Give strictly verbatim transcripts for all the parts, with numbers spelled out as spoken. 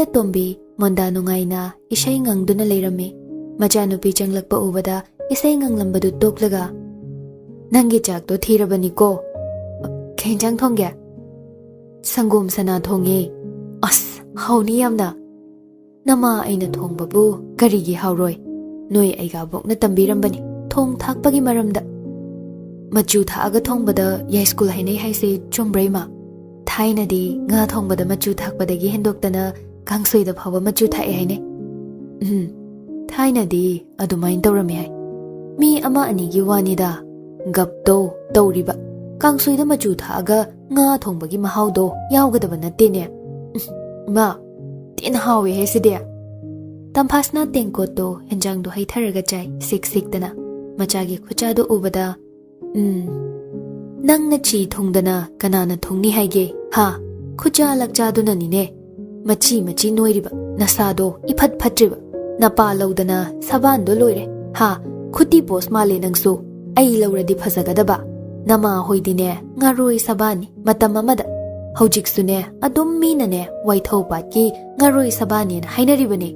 ꯇꯣꯝꯕꯤ ꯃꯣꯟꯗꯥ ꯅꯨꯡꯉꯥꯏꯅ ꯏꯁꯩ ꯉꯪꯗꯨꯅ ꯂꯩꯔꯝꯃꯤ꯫ ꯃꯆꯥꯅꯨꯄꯤ ꯆꯪꯂꯛꯄ ꯎꯕꯗ ꯏꯁꯩ ꯉꯪꯂꯝꯕꯗꯨ ꯇꯣꯛꯂꯒ, "ꯅꯪꯒꯤ ꯆꯥꯛꯇꯣ ꯊꯤꯔꯕꯅꯤꯀꯣ? ꯀꯩ ꯏꯟꯖꯥꯡ ꯊꯣꯡꯒꯦ?" "ꯁꯪꯒꯣꯝ ꯁꯅꯥ ꯊꯣꯡꯉꯦ꯫ ꯑꯁ, ꯍꯥꯎꯅꯤ ꯌꯥꯝꯅ꯫ ꯅꯃꯥ ꯑꯩꯅ ꯊꯣꯡꯕꯕꯨ ꯀꯔꯤꯒꯤ ꯍꯥꯎꯔꯣꯏ? ꯅꯣꯏ ꯑꯩꯒꯥꯕꯣꯛꯅ ꯇꯝꯕꯤꯔꯝꯕꯅꯤ ꯊꯣꯡ ꯊꯥꯛꯄꯒꯤ ꯃꯔꯝꯗ꯫ ꯃꯆꯨ ꯊꯥꯛꯑꯒ ꯊꯣꯡꯕꯗ ꯌꯥꯏꯁ꯭ꯀꯨꯜ ꯍꯥꯏꯅꯩ ꯍꯥꯏꯁꯦ ꯆꯨꯝꯕ꯭ꯔꯥ, ꯏꯃꯥ? ꯊꯥꯏꯅꯗꯤ ꯉꯥ ꯊꯣꯡꯕꯗ ꯃꯆꯨ ꯊꯥꯛꯄꯗꯒꯤ ꯍꯦꯟꯗꯣꯛꯇꯅ ꯀꯥꯡꯁꯣꯏꯗ ꯐꯥꯎꯕ ꯃꯆꯨ ꯊꯥꯛꯑꯦ ꯍꯥꯏꯅꯩ꯫" "ꯎꯝ, ꯊꯥꯏꯅꯗꯤ ꯑꯗꯨꯃꯥꯏꯅ ꯇꯧꯔꯝꯃꯦ ꯍꯥꯏ꯫ ꯃꯤ ꯑꯃ ꯑꯅꯤꯒꯤ ꯋꯥꯅꯤꯗ, ꯒꯞꯇꯣ ꯇꯧꯔꯤꯕ꯫ ꯀꯥꯡꯁꯣꯏꯗ ꯃꯆꯨ ꯊꯥꯛꯑꯒ ꯉꯥ ꯊꯣꯡꯕꯒꯤ ꯃꯍꯥꯎꯗꯣ ꯌꯥꯎꯒꯗꯕ ꯅꯠꯇꯦꯅꯦ꯫ ꯎꯝ, ꯏꯃꯥ, ꯊꯤꯅ ꯍꯥꯎꯋꯦꯍꯦ ꯁꯤꯗꯤ꯫" ꯇꯝꯐꯥꯁꯅ ꯇꯦꯡꯀꯣꯠꯇꯣ ꯍꯦꯟꯖꯥꯡꯗꯣ ꯍꯩꯊꯔꯒ ꯆꯥꯏ, ꯁꯤꯛ ꯁꯤꯛꯇꯅ꯫ ꯃꯆꯥꯒꯤ ꯈꯨꯠꯆꯥꯗꯣ ꯎꯕꯗ, "ꯎꯝ, ꯅꯪꯅ ꯆꯤ ꯊꯨꯡꯗꯅ ꯀꯅꯥꯅ ꯊꯨꯡꯅꯤ ꯍꯥꯏꯒꯦ, ꯍꯥ? ꯈꯨꯠꯆꯥ ꯂꯛꯆꯥꯗꯨꯅꯅꯤꯅꯦ꯫ ꯃꯆꯤ ꯃꯆꯤ ꯅꯣꯏꯔꯤꯕ, ꯅꯁꯥꯗꯣ ꯏꯐꯠ ꯐꯠꯇ꯭ꯔꯤꯕ, ꯅꯄꯥ ꯂꯧꯗꯅ ꯁꯕꯥꯟꯗꯣ ꯂꯣꯏꯔꯦ, ꯍꯥ? ꯈꯨꯇꯤ ꯄꯣꯁ ꯃꯥꯜꯂꯦ ꯅꯪꯁꯨ꯫ ꯑꯩ ꯂꯧꯔꯗꯤ ꯐꯖꯒꯗꯕ꯫ ꯅꯃꯥ ꯍꯣꯏꯗꯤꯅꯦ, ꯉꯥꯔꯣꯏ ꯁꯕꯥꯟꯅꯤ ꯃꯇꯝ ꯑꯃꯗ꯫ ꯍꯧꯖꯤꯛꯁꯨꯅꯦ, ꯑꯗꯨꯝ ꯃꯤꯅꯅꯦ, ꯋꯥꯏꯊꯧ ꯄꯥꯠꯀꯤ ꯉꯥꯔꯣꯏ ꯁꯕꯥꯟꯅꯦꯅ ꯍꯥꯏꯅꯔꯤꯕꯅꯦ꯫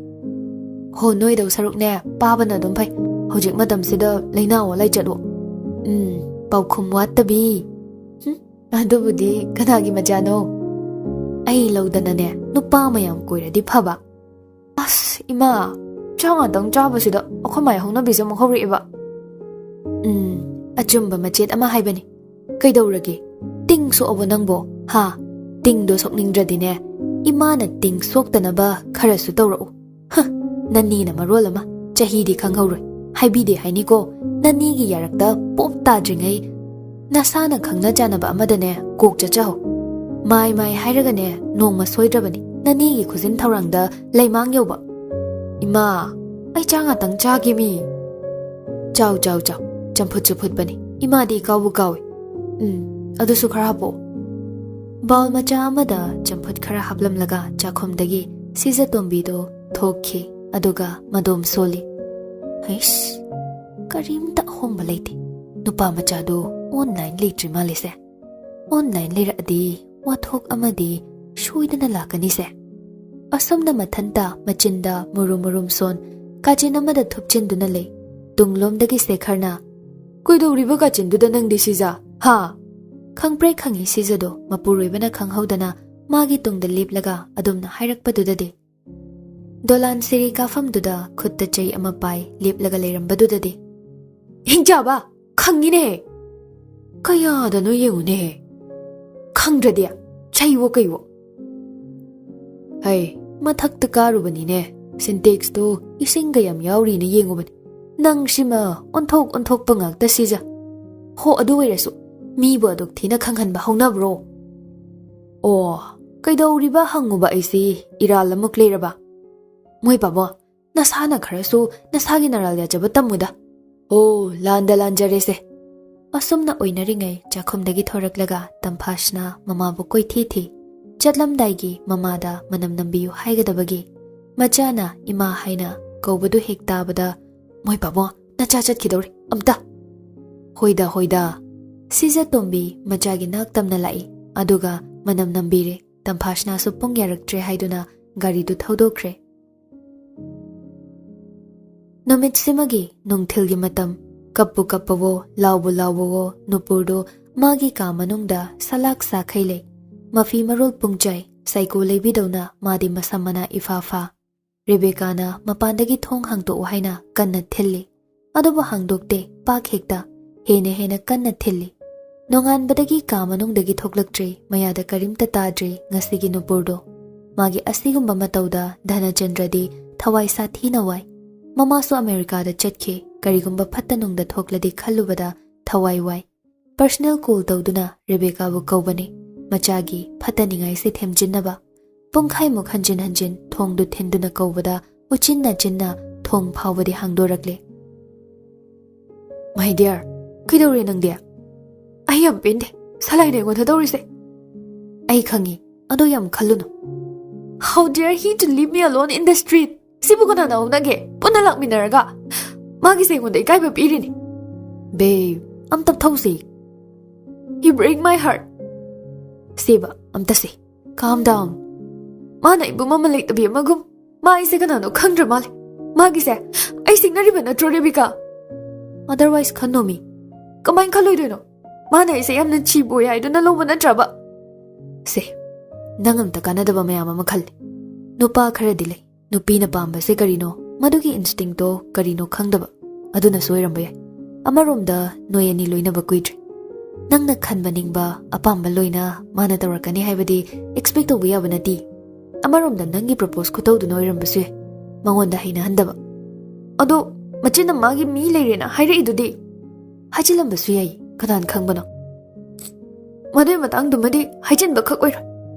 ꯍꯣ, ꯅꯣꯏꯗꯧ ꯁꯔꯨꯛꯅꯦ, ꯄꯥꯕꯅ ꯑꯗꯨꯝ ꯐꯩ꯫ ꯍꯧꯖꯤꯛ ꯃꯇꯝꯁꯤꯗ ꯂꯩꯅꯥ ꯋꯥꯂꯥꯏ ꯆꯠꯂꯣ꯫ ꯎꯝ, ꯄꯥꯎꯈꯨꯝ ꯋꯥꯠꯇꯕꯤ꯫ ꯍꯨꯝ, ꯑꯗꯨꯕꯨꯗꯤ ꯀꯅꯥꯒꯤ ꯃꯆꯥꯅꯣ? ꯑꯩ ꯂꯧꯗꯅꯅꯦ, ꯅꯨꯄꯥ ꯃꯌꯥꯝ ꯀꯣꯏꯔꯗꯤ ꯐꯕ꯫" "ꯑꯁ, ꯏꯃꯥ, ꯆꯥꯛ ꯉꯥꯛꯇꯪ ꯆꯥꯕꯁꯤꯗ ꯑꯩꯈꯣꯏ ꯃꯥꯏ ꯍꯧꯅꯕꯤꯁꯦ ꯑꯃꯨꯛ ꯍꯧꯔꯛꯑꯦꯕ꯫" "ꯎꯝ, ꯑꯆꯨꯝꯕ ꯃꯆꯦꯠ ꯑꯃ ꯍꯥꯏꯕꯅꯤ꯫ ꯀꯩꯗꯧꯔꯒꯦ? ꯇꯤꯡ ꯁꯣꯛꯑꯕꯣ ꯅꯪꯕꯣ? ꯍꯥ? ꯇꯤꯡꯗꯣ ꯁꯣꯛꯅꯤꯡꯗ꯭ꯔꯗꯤꯅꯦ, ꯏꯃꯥꯅ ꯇꯤꯡ ꯁꯣꯛꯇꯅꯕ ꯈꯔꯁꯨ ꯇꯧꯔꯛꯎ꯫" "ꯍ, ꯅꯅꯦꯅ ꯃꯔꯣꯜ ꯑꯃ ꯆꯍꯤꯗꯤ ꯈꯪꯍꯧꯔꯣꯏ, ꯍꯥꯏꯕꯤꯗꯦ ꯍꯥꯏꯅꯤꯀꯣ꯫ ꯅꯅꯦꯒꯤ ꯌꯥꯔꯛꯇ ꯄꯣꯞ ꯇꯥꯗ꯭ꯔꯤꯉꯩ ꯅꯁꯥꯅ ꯈꯪꯅ ꯆꯥꯟꯅꯕ ꯑꯃꯗꯅꯦ ꯀꯣꯛ ꯆꯠꯆꯍꯧ꯫ ꯃꯥꯏ ꯃꯥꯏ ꯍꯥꯏꯔꯒꯅꯦ, ꯅꯣꯡꯃ ꯁꯣꯏꯗ꯭ꯔꯕꯅꯤ ꯅꯅꯦꯒꯤ ꯈꯨꯖꯤꯟ ꯊꯧꯔꯥꯡꯗ ꯂꯩꯃꯥꯡ ꯌꯧꯕ꯫" "ꯏꯃꯥ, ꯑꯩ ꯆꯥ ꯉꯥꯛꯇꯪ ꯆꯥꯒꯦꯃꯤ꯫" "ꯆꯥꯎ, ꯆꯥꯎ, ꯆꯥꯎ꯫ ꯆꯝꯐꯨꯠꯁꯨ ꯐꯨꯠꯄꯅꯤ꯫ ꯏꯃꯥꯗꯤ ꯏꯀꯥꯎꯕꯨ ꯀꯥꯎꯏ꯫ ꯎꯝ, ꯑꯗꯨꯁꯨ ꯈꯔ ꯍꯥꯞꯄꯛꯑꯣ꯫" ꯕꯥꯎꯜ ꯃꯆꯥ ꯑꯃꯗ ꯆꯝꯐꯨꯠ ꯈꯔ ꯍꯥꯞꯂꯝꯂꯒ ꯆꯥꯛꯈꯨꯝꯗꯒꯤ ꯁꯤꯖꯇꯣꯝꯕꯤꯗꯣ ꯊꯣꯛꯈꯤ, ꯑꯗꯨꯒ ꯃꯗꯣꯝ ꯁꯣꯜꯂꯤ꯫ "ꯍꯩꯁ, ꯀꯔꯤꯝꯇ ꯑꯍꯣꯡꯕ ꯂꯩꯇꯦ꯫ ꯅꯨꯄꯥ ꯃꯆꯥꯗꯣ ꯑꯣꯟꯂꯥꯏꯟ ꯂꯩꯇ꯭ꯔꯤ ꯃꯥꯜꯂꯤꯁꯦ꯫ ꯑꯣꯟꯂꯥꯏꯟ ꯂꯩꯔꯛꯑꯗꯤ ꯋꯥꯊꯣꯛ ꯑꯃꯗꯤ ꯁꯣꯏꯗꯅ ꯂꯥꯛꯀꯅꯤꯁꯦ꯫" ꯑꯁꯨꯝꯅ ꯃꯊꯟꯇ ꯃꯆꯤꯟꯗ ꯃꯨꯔꯨꯝ ꯃꯨꯔꯨꯝ ꯁꯣꯟ ꯀꯥꯆꯤꯟ ꯑꯃꯗ ꯊꯨꯞꯆꯤꯟꯗꯨꯅ ꯂꯩ꯫ ꯇꯨꯡꯂꯣꯝꯗꯒꯤ ꯁꯦꯈꯔꯅ, "ꯀꯩꯗꯧꯔꯤꯕ ꯀꯥꯆꯤꯟꯗꯨꯗ ꯅꯪꯗꯤ ꯁꯤꯖ? ꯍꯥ?" ꯈꯪꯄ꯭ꯔꯦꯛ ꯈꯪꯉꯤ ꯁꯤꯖꯗꯣ ꯃꯄꯨꯔꯣꯏꯕꯅ ꯈꯪꯍꯧꯗꯅ ꯃꯥꯒꯤ ꯇꯨꯡꯗ ꯂꯦꯞꯂꯒ ꯑꯗꯨꯝꯅ ꯍꯥꯏꯔꯛꯄꯗꯨꯗꯗꯤ꯫ ꯗꯣꯂꯥꯟ ꯁꯤꯔꯤ ꯀꯥꯐꯝꯗꯨꯗ ꯈꯨꯠꯇ ꯆꯩ ꯑꯃ ꯄꯥꯏ ꯂꯦꯞꯂꯒ ꯂꯩꯔꯝꯕꯗꯨꯗꯗꯤ, "ꯍꯤꯡꯆꯥꯕ, ꯈꯪꯉꯤꯅꯦꯍꯦ! ꯀꯌꯥꯗꯅꯣ ꯌꯦꯡꯉꯨꯅꯦꯍꯦ! ꯈꯪꯗ꯭ꯔꯗꯤ ꯆꯩꯋꯣ ꯀꯩꯋꯣ!" "ꯍꯩ, ꯃꯊꯛꯇ ꯀꯥꯔꯨꯕꯅꯤꯅꯦ꯫ ꯁꯤꯟꯇꯦꯛꯁꯇꯣ ꯏꯁꯤꯡꯒ ꯌꯥꯝ ꯌꯥꯎꯔꯤꯅ ꯌꯦꯡꯉꯨꯕꯅꯤ꯫ ꯅꯪ ꯁꯤꯃ ꯑꯣꯟꯊꯣꯛ ꯑꯣꯟꯊꯣꯛꯄ ꯉꯥꯛꯇ ꯁꯤꯖ꯫ ꯍꯣ, ꯑꯗꯨ ꯑꯣꯏꯔꯁꯨ ꯃꯤꯕꯨ ꯑꯗꯨꯛ ꯊꯤꯅ ꯈꯪꯍꯟꯕ ꯍꯧꯅꯕ꯭ꯔꯣ?" "ꯑꯣ, ꯀꯩꯗꯧꯔꯤꯕ ꯍꯪꯉꯨꯕ ꯑꯩꯁꯤ ꯏꯔꯥꯜ ꯑꯃꯨꯛ ꯂꯩꯔꯕ? ꯃꯣꯏ ꯄꯥꯕꯣ, ꯅꯁꯥꯅ ꯈꯔꯁꯨ ꯅꯁꯥꯒꯤ ꯅꯔꯥꯜ ꯌꯥꯖꯕ ꯇꯝꯃꯨꯗ꯫ ꯑꯣ, ꯂꯥꯟꯗ ꯂꯥꯟꯖꯔꯦꯁꯦ꯫" ꯑꯁꯨꯝꯅ ꯑꯣꯏꯅꯔꯤꯉꯩ ꯆꯥꯛꯈꯨꯝꯗꯒꯤ ꯊꯣꯔꯛꯂꯒ ꯇꯝꯐꯥꯁꯅ ꯃꯃꯥꯕꯨ ꯀꯣꯏꯊꯤ ꯊꯤ꯫ ꯆꯠꯂꯝꯗꯥꯏꯒꯤ ꯃꯃꯥꯗ ꯃꯅꯝ ꯅꯝꯕꯤꯌꯨ ꯍꯥꯏꯒꯗꯕꯒꯤ ꯃꯆꯥꯅ ꯏꯃꯥ ꯍꯥꯏꯅ ꯀꯧꯕꯗꯨ ꯍꯦꯛ ꯇꯥꯕꯗ, "ꯃꯣꯏ ꯄꯥꯕꯣ, ꯅꯆꯥ ꯆꯠꯈꯤꯗꯧꯔꯦ, ꯑꯝꯇ!" "ꯍꯣꯏꯗ, ꯍꯣꯏꯗ꯫" ꯁꯤꯖ ꯇꯣꯝꯕꯤ ꯃꯆꯥꯒꯤ ꯅꯥꯛ ꯇꯝꯅ ꯂꯥꯛꯏ, ꯑꯗꯨꯒ ꯃꯅꯝ ꯅꯝꯕꯤꯔꯦ꯫ ꯇꯝꯐꯥꯁꯅꯥꯁꯨ ꯄꯨꯡ ꯌꯥꯔꯛꯇ꯭ꯔꯦ ꯍꯥꯏꯗꯨꯅ ꯒꯥꯔꯤꯗꯨ ꯊꯧꯗꯣꯛꯈ꯭ꯔꯦ꯫ ꯅꯨꯃꯤꯠꯁꯤꯃꯒꯤ ꯅꯨꯡꯊꯤꯜꯒꯤ ꯃꯇꯝ꯫ ꯀꯞꯄꯨ ꯀꯞꯄꯋꯣ, ꯂꯥꯎꯕꯨ ꯂꯥꯎꯕꯋꯣ, ꯅꯨꯄꯨꯔꯗꯨ ꯃꯥꯒꯤ ꯀꯥ ꯃꯅꯨꯡꯗ ꯁꯂꯥꯛ ꯁꯥꯈꯩ ꯂꯩ꯫ ꯃꯐꯤ ꯃꯔꯣꯜ ꯄꯨꯡꯆꯥꯏ, ꯁꯥꯏꯀꯣ ꯂꯩꯕꯤꯗꯧꯅ ꯃꯥꯗꯤ ꯃꯁꯝ ꯃꯅꯥ ꯏꯐꯥ ꯐꯥ꯫ ꯔꯦꯕꯦꯀꯥꯅ ꯃꯄꯥꯟꯗꯒꯤ ꯊꯣꯡ ꯍꯥꯡꯗꯣꯛꯎ ꯍꯥꯏꯅ ꯀꯟꯅ ꯊꯤꯜꯂꯤ꯫ ꯑꯗꯨꯕꯨ ꯍꯥꯡꯗꯣꯛꯇꯦ, ꯄꯥꯛ ꯍꯦꯛꯇ ꯍꯦꯟꯅ ꯍꯦꯟꯅ ꯀꯟꯅ ꯊꯤꯜꯂꯤ꯫ ꯅꯣꯡꯉꯥꯟꯕꯗꯒꯤ ꯀꯥ ꯃꯅꯨꯡꯗꯒꯤ ꯊꯣꯛꯂꯛꯇ꯭ꯔꯤ, ꯃꯌꯥꯗ ꯀꯔꯤꯝꯇ ꯇꯥꯗ꯭ꯔꯤ ꯉꯁꯤꯒꯤ ꯅꯨꯄꯨꯔꯗꯣ꯫ ꯃꯥꯒꯤ ꯑꯁꯤꯒꯨꯝꯕ ꯃꯇꯧꯗ ꯙꯅꯆꯟꯗ꯭ꯔꯗꯤ ꯊꯋꯥꯏ ꯁꯥꯊꯤꯅ ꯋꯥꯏ꯫ ꯃꯃꯥꯁꯨ ꯑꯃꯦꯔꯤꯀꯥꯗ ꯆꯠꯈꯤ, ꯀꯔꯤꯒꯨꯝꯕ ꯐꯠꯇ ꯅꯨꯡꯗ ꯊꯣꯛꯂꯗꯤ ꯈꯜꯂꯨꯕꯗ ꯊꯋꯥꯏ ꯋꯥꯏ꯫ ꯄꯔꯁꯅꯦꯜ ꯀꯣꯜ ꯇꯧꯗꯨꯅ ꯔꯦꯕꯦꯀꯥꯕꯨ ꯀꯧꯕꯅꯤ, ꯃꯆꯥꯒꯤ ꯐꯠꯇꯅꯤꯡꯉꯥꯏꯁꯦ ꯊꯦꯝꯖꯤꯟꯅꯕ꯫ ꯄꯨꯡꯈꯥꯏꯃꯨꯛ ꯍꯟꯖꯤꯟ ꯍꯟꯖꯤꯟ ꯊꯣꯡꯗꯨ ꯊꯤꯟꯗꯨꯅ ꯀꯧꯕꯗ ꯎꯆꯤꯟ ꯅꯥꯆꯤꯟꯅ ꯊꯣꯡ ꯐꯥꯎꯕꯗꯤ ꯍꯥꯡꯗꯣꯔꯛꯂꯦ꯫ "My dear, ꯀꯩꯗꯧꯔꯦ ꯅꯪꯗꯤ?" "ꯑꯩ ꯌꯥꯝ ꯄꯦꯟꯗꯦ, ꯁꯂꯥꯏꯅ ꯑꯩꯉꯣꯟꯗ ꯇꯧꯔꯤꯁꯦ꯫" "ꯑꯩ ꯈꯪꯉꯤ, ꯑꯗꯣ ꯌꯥꯝ ꯈꯜꯂꯨꯅꯨ꯫" "How dare he to leave me alone in the street? ꯁꯤꯕꯨ ꯀꯅꯥꯅ ꯍꯧꯅꯒꯦ? ꯄꯨꯟꯅ ꯂꯥꯛꯃꯤꯟꯅꯔꯒ ꯃꯥꯒꯤꯁꯦ ꯑꯩꯉꯣꯟꯗ ꯏꯀꯥꯏꯕ ꯄꯤꯔꯤꯅꯤ꯫" "Babe, ꯑꯝꯇ ꯊꯧꯁꯤ꯫" "He break my heart꯫" "ꯁꯤꯕ, ꯑꯝꯇ ꯁꯤ꯫ Calm down꯫ ꯃꯥꯅ ꯑꯩꯕꯨ ꯃꯃꯜ ꯂꯩꯇꯕꯤ ꯑꯃꯒꯨꯝ꯫ ꯃꯥ ꯑꯩꯁꯦ ꯀꯅꯥꯅꯣ ꯈꯪꯗ꯭ꯔ ꯃꯥꯜꯂꯦ꯫ ꯃꯥꯒꯤꯁꯦ ꯑꯩ ꯁꯤꯡꯅꯔꯤꯕ ꯅꯠꯇ꯭ꯔꯣ, ꯔꯦꯕꯤꯀꯥ? Otherwise ꯈꯟꯅꯣꯃꯤ꯫ ꯀꯃꯥꯏꯅ ꯈꯜꯂꯣꯏꯗꯣꯏꯅꯣ? ꯃꯥꯅ ꯑꯩꯁꯦ ꯌꯥꯝꯅ ꯆꯤꯕ ꯑꯣꯏ ꯍꯥꯏꯗꯨꯅ ꯂꯧꯕ ꯅꯠꯇ꯭ꯔꯕ? ꯁꯦ, ꯅꯪ ꯑꯝꯇ ꯀꯥꯟꯅꯗꯕ ꯃꯌꯥꯝ ꯑꯃ ꯈꯜꯂꯤ꯫ ꯅꯨꯄꯥ ꯈꯔꯗꯤ ꯂꯩ, ꯅꯨꯄꯤꯅ ꯄꯥꯝꯕꯁꯦ ꯀꯔꯤꯅꯣ, ꯃꯗꯨꯒꯤ instinctꯇꯣ ꯀꯔꯤꯅꯣ ꯈꯪꯗꯕ, ꯑꯗꯨꯅꯁꯨ ꯑꯣꯏꯔꯝꯕ ꯌꯥꯏ꯫ ꯑꯃꯔꯣꯝꯗ ꯅꯣꯏ ꯑꯅꯤ ꯂꯣꯏꯅꯕ ꯀꯨꯏꯗ꯭ꯔꯤ꯫ ꯅꯪꯅ ꯈꯟꯕ ꯅꯤꯡꯕ ꯑꯄꯥꯝꯕ ꯂꯣꯏꯅ ꯃꯥꯅ ꯇꯧꯔꯛꯀꯅꯤ ꯍꯥꯏꯕꯗꯤ expect ꯇꯧꯕ ꯌꯥꯕ ꯅꯠꯇꯦ꯫ ꯑꯃꯔꯣꯝꯗ ꯅꯪꯒꯤ propose ꯈꯨꯇꯧꯗꯨꯅ ꯑꯣꯏꯔꯝꯕꯁꯨ ꯌꯥꯏ, ꯃꯉꯣꯟꯗ ꯍꯩꯅꯍꯟꯗꯕ꯫ ꯑꯗꯣ ꯃꯆꯤꯟꯅ ꯃꯥꯒꯤ ꯃꯤ ꯂꯩꯔꯦꯅ ꯍꯥꯏꯔꯛꯏꯗꯨꯗꯤ? ꯍꯥꯏꯖꯤꯜꯂꯝꯕꯁꯨ ꯌꯥꯏ, ꯀꯅꯥꯅ ꯈꯪꯕꯅꯣ? ꯃꯗꯨꯒꯤ ꯃꯇꯥꯡꯗꯨꯃꯗꯤ ꯍꯥꯏꯖꯤꯟꯕ ꯈꯛ ꯑꯣꯏꯔꯣꯏ꯫